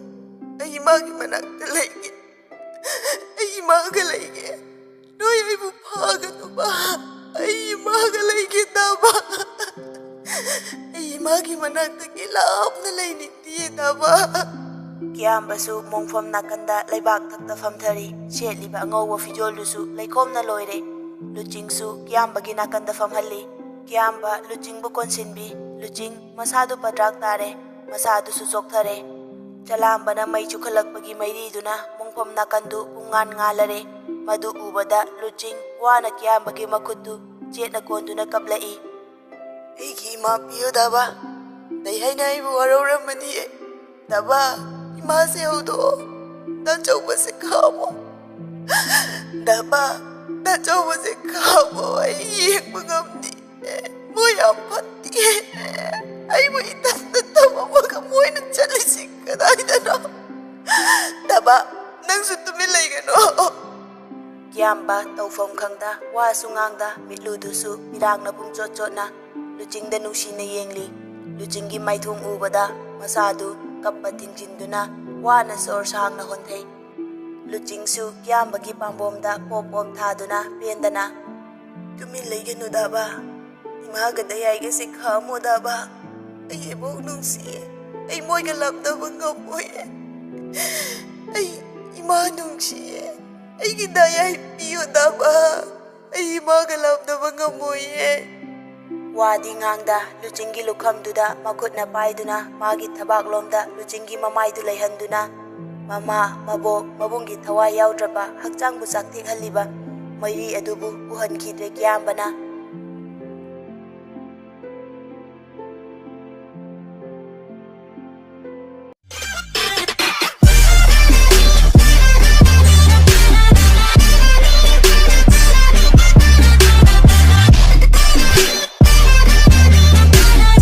ꯑꯩ ꯏꯃꯥꯒꯤ ꯃꯅꯥꯛꯇ ꯂꯩꯒꯦ꯫ ꯑꯩ ꯏꯃꯥꯒ ꯂꯩꯒꯦ꯫ ꯅꯣꯏ ꯑꯩꯕꯨ ꯐꯥꯒꯅꯨꯕ꯫ ꯑꯩ ꯏꯃꯥꯒ ꯂꯩꯒꯦ ꯗꯥꯕꯥ꯫ ꯑꯩ ꯏꯃꯥꯒꯤ ꯃꯅꯥꯛꯇꯒꯤ ꯂꯥꯞꯅ ꯂꯩꯅꯤꯡꯗꯤꯌꯦ ꯗꯥꯕꯥ꯫" ꯀꯤꯌꯥꯝꯕꯁꯨ ꯃꯣꯡꯐꯝ ꯅꯥꯀꯟꯗ ꯂꯩꯕꯥꯛ ꯊꯛꯇ ꯐꯝꯊꯔꯤ꯫ ꯁꯦꯠꯂꯤꯕ ꯑꯉꯧꯕ ꯐꯤꯖꯣꯜꯗꯨꯁꯨ ꯂꯩꯈꯣꯝꯅ ꯂꯣꯏꯔꯦ꯫ ꯂꯨꯆꯤꯡꯁꯨ ꯀꯤꯌꯥꯝꯕꯒꯤ ꯅꯥꯀꯟꯗ ꯐꯝꯍꯜꯂꯤ꯫ ꯀꯤꯌꯥꯝꯕ ꯂꯨꯆꯤꯡꯕꯨ ꯀꯣꯟꯁꯤꯟꯕꯤ꯫ ꯂꯨꯆꯤꯡ ꯃꯁꯥꯗꯨ ꯄꯗ꯭ꯔꯥꯛ ꯇꯥꯔꯦ꯫ ꯃꯁꯥꯗꯨꯁꯨ ꯆꯣꯛꯊꯔꯦ꯫ ꯆꯂꯥꯝꯕꯅ ꯃꯩ ꯆꯨꯈꯠꯂꯛꯄꯒꯤ ꯃꯩꯔꯤꯗꯨꯅ ꯃꯣꯡꯐꯝ ꯅꯥꯀꯟꯗꯨ ꯄꯨꯡꯉꯥꯟ ꯉꯥꯜꯂꯔꯦ꯫ ꯃꯗꯨ ꯎꯕꯗ ꯂꯨꯆꯤꯡ ꯋꯥꯅ ꯀꯤꯌꯥꯝꯕꯒꯤ ꯃꯈꯨꯠꯇꯨ ꯆꯦꯠꯅ ꯀꯣꯟꯗꯨꯅ ꯀꯞꯂꯛꯏ꯫ "ꯑꯩꯒꯤ ꯏꯃꯥ ꯄꯤꯌꯨ ꯗꯥꯕꯥ꯫ ꯗꯌꯥꯏꯅ ꯑꯩꯕꯨ ꯋꯥꯔꯧꯔꯝꯃꯅꯤꯌꯦ꯫ ꯗꯥꯕꯥ, ꯏꯃꯥꯁꯦ ꯍꯧꯗꯣꯛꯑꯣ꯫ ꯗꯥꯆꯧꯕꯁꯦ ꯈꯥꯝꯃꯣ꯫ ꯗꯥꯕꯥ, ꯗꯥꯆꯧꯕꯁꯦ ꯈꯥꯝꯃꯣ꯫ ꯑꯩ ꯌꯦꯡꯕ ꯉꯝꯗꯦ꯫ ꯃꯣꯏ ꯌꯥꯝ ꯐꯠꯇꯦ꯫ ꯑꯩꯕꯨ ꯏꯊꯟꯇ ꯊꯝꯃꯝꯃꯒ ꯃꯣꯏꯅ ꯆꯠꯂꯤꯁꯤ ꯀꯗꯥꯏꯗꯅꯣ? ꯗꯥꯕꯥ, ꯅꯪꯁꯨ ꯇꯨꯃꯤꯟ ꯂꯩꯒꯅꯣ꯫" ꯀꯤꯌꯥꯝꯕ ꯇꯧꯐꯝ ꯈꯪꯗ, ꯋꯥꯁꯨ ꯉꯥꯡꯗ, ꯃꯤꯠꯂꯨꯗꯨꯁꯨ ꯄꯤꯔꯥꯡꯅ ꯄꯨꯝꯆꯣꯠ ꯆꯣꯠꯅ ꯂꯨꯆꯤꯡꯗ ꯅꯨꯡꯁꯤꯅ ꯌꯦꯡꯂꯤ꯫ ꯂꯨꯆꯤꯡꯒꯤ ꯃꯥꯏꯊꯣꯡ ꯎꯕꯗ ꯃꯁꯥꯗꯨ ꯀꯞꯄ ꯊꯤꯡꯖꯤꯟꯗꯨꯅ ꯋꯥꯅ ꯁꯣꯔ ꯁꯥꯡꯅ ꯍꯣꯟꯊꯩ꯫ ꯂꯨꯆꯤꯡꯁꯨ ꯀꯤꯌꯥꯝꯕꯒꯤ ꯄꯥꯝꯕꯣꯝꯗ ꯄꯣꯞ ꯄꯣꯞ ꯊꯥꯗꯨꯅ ꯄꯦꯟꯗꯅ, "ꯇꯨꯃꯤꯟ ꯂꯩꯒꯅꯨꯗꯕ, ꯏꯃꯥꯒ ꯗꯌꯥꯏꯒꯁꯦ ꯈꯥꯝꯃꯣꯗꯕ꯫ ꯑꯩ ꯏꯕꯣꯛ ꯅꯨꯡꯁꯤꯌꯦ, ꯑꯩ ꯃꯣꯏꯒ ꯂꯥꯞꯅꯕ ꯉꯝꯃꯣꯏꯌꯦ꯫ ꯑꯩ ꯏꯃꯥ ꯅꯨꯡꯁꯤꯌꯦ, ꯑꯩꯒꯤ ꯗꯌꯥꯏ ꯄꯤꯌꯣꯗꯕ꯫ ꯑꯩ ꯏꯃꯥꯒ ꯂꯥꯞꯅꯕ ꯉꯝꯃꯣꯏꯌꯦ"꯫ ꯋꯥꯗꯤ ꯉꯥꯡꯗ ꯂꯨꯆꯤꯡꯒꯤ ꯂꯨꯈꯝꯗꯨꯗ ꯃꯈꯨꯠꯅ ꯄꯥꯏꯗꯨꯅ ꯃꯥꯒꯤ ꯊꯕꯥꯛꯂꯣꯝꯗ ꯂꯨꯆꯤꯡꯒꯤ ꯃꯃꯥꯏꯗꯨ ꯂꯩꯍꯟꯗꯨꯅ ꯃꯃꯥ, ꯃꯕꯣꯛ, ꯃꯕꯨꯡꯒꯤ ꯊꯋꯥꯏ ꯌꯥꯎꯗ꯭ꯔꯕ ꯍꯛꯆꯥꯡꯕꯨ ꯆꯥꯛꯊꯦꯛꯍꯜꯂꯤꯕ ꯃꯩꯔꯤ ꯑꯗꯨꯕꯨ ꯎꯍꯟꯈꯤꯗ꯭ꯔꯦ ꯀꯤꯌꯥꯝꯕꯅ꯫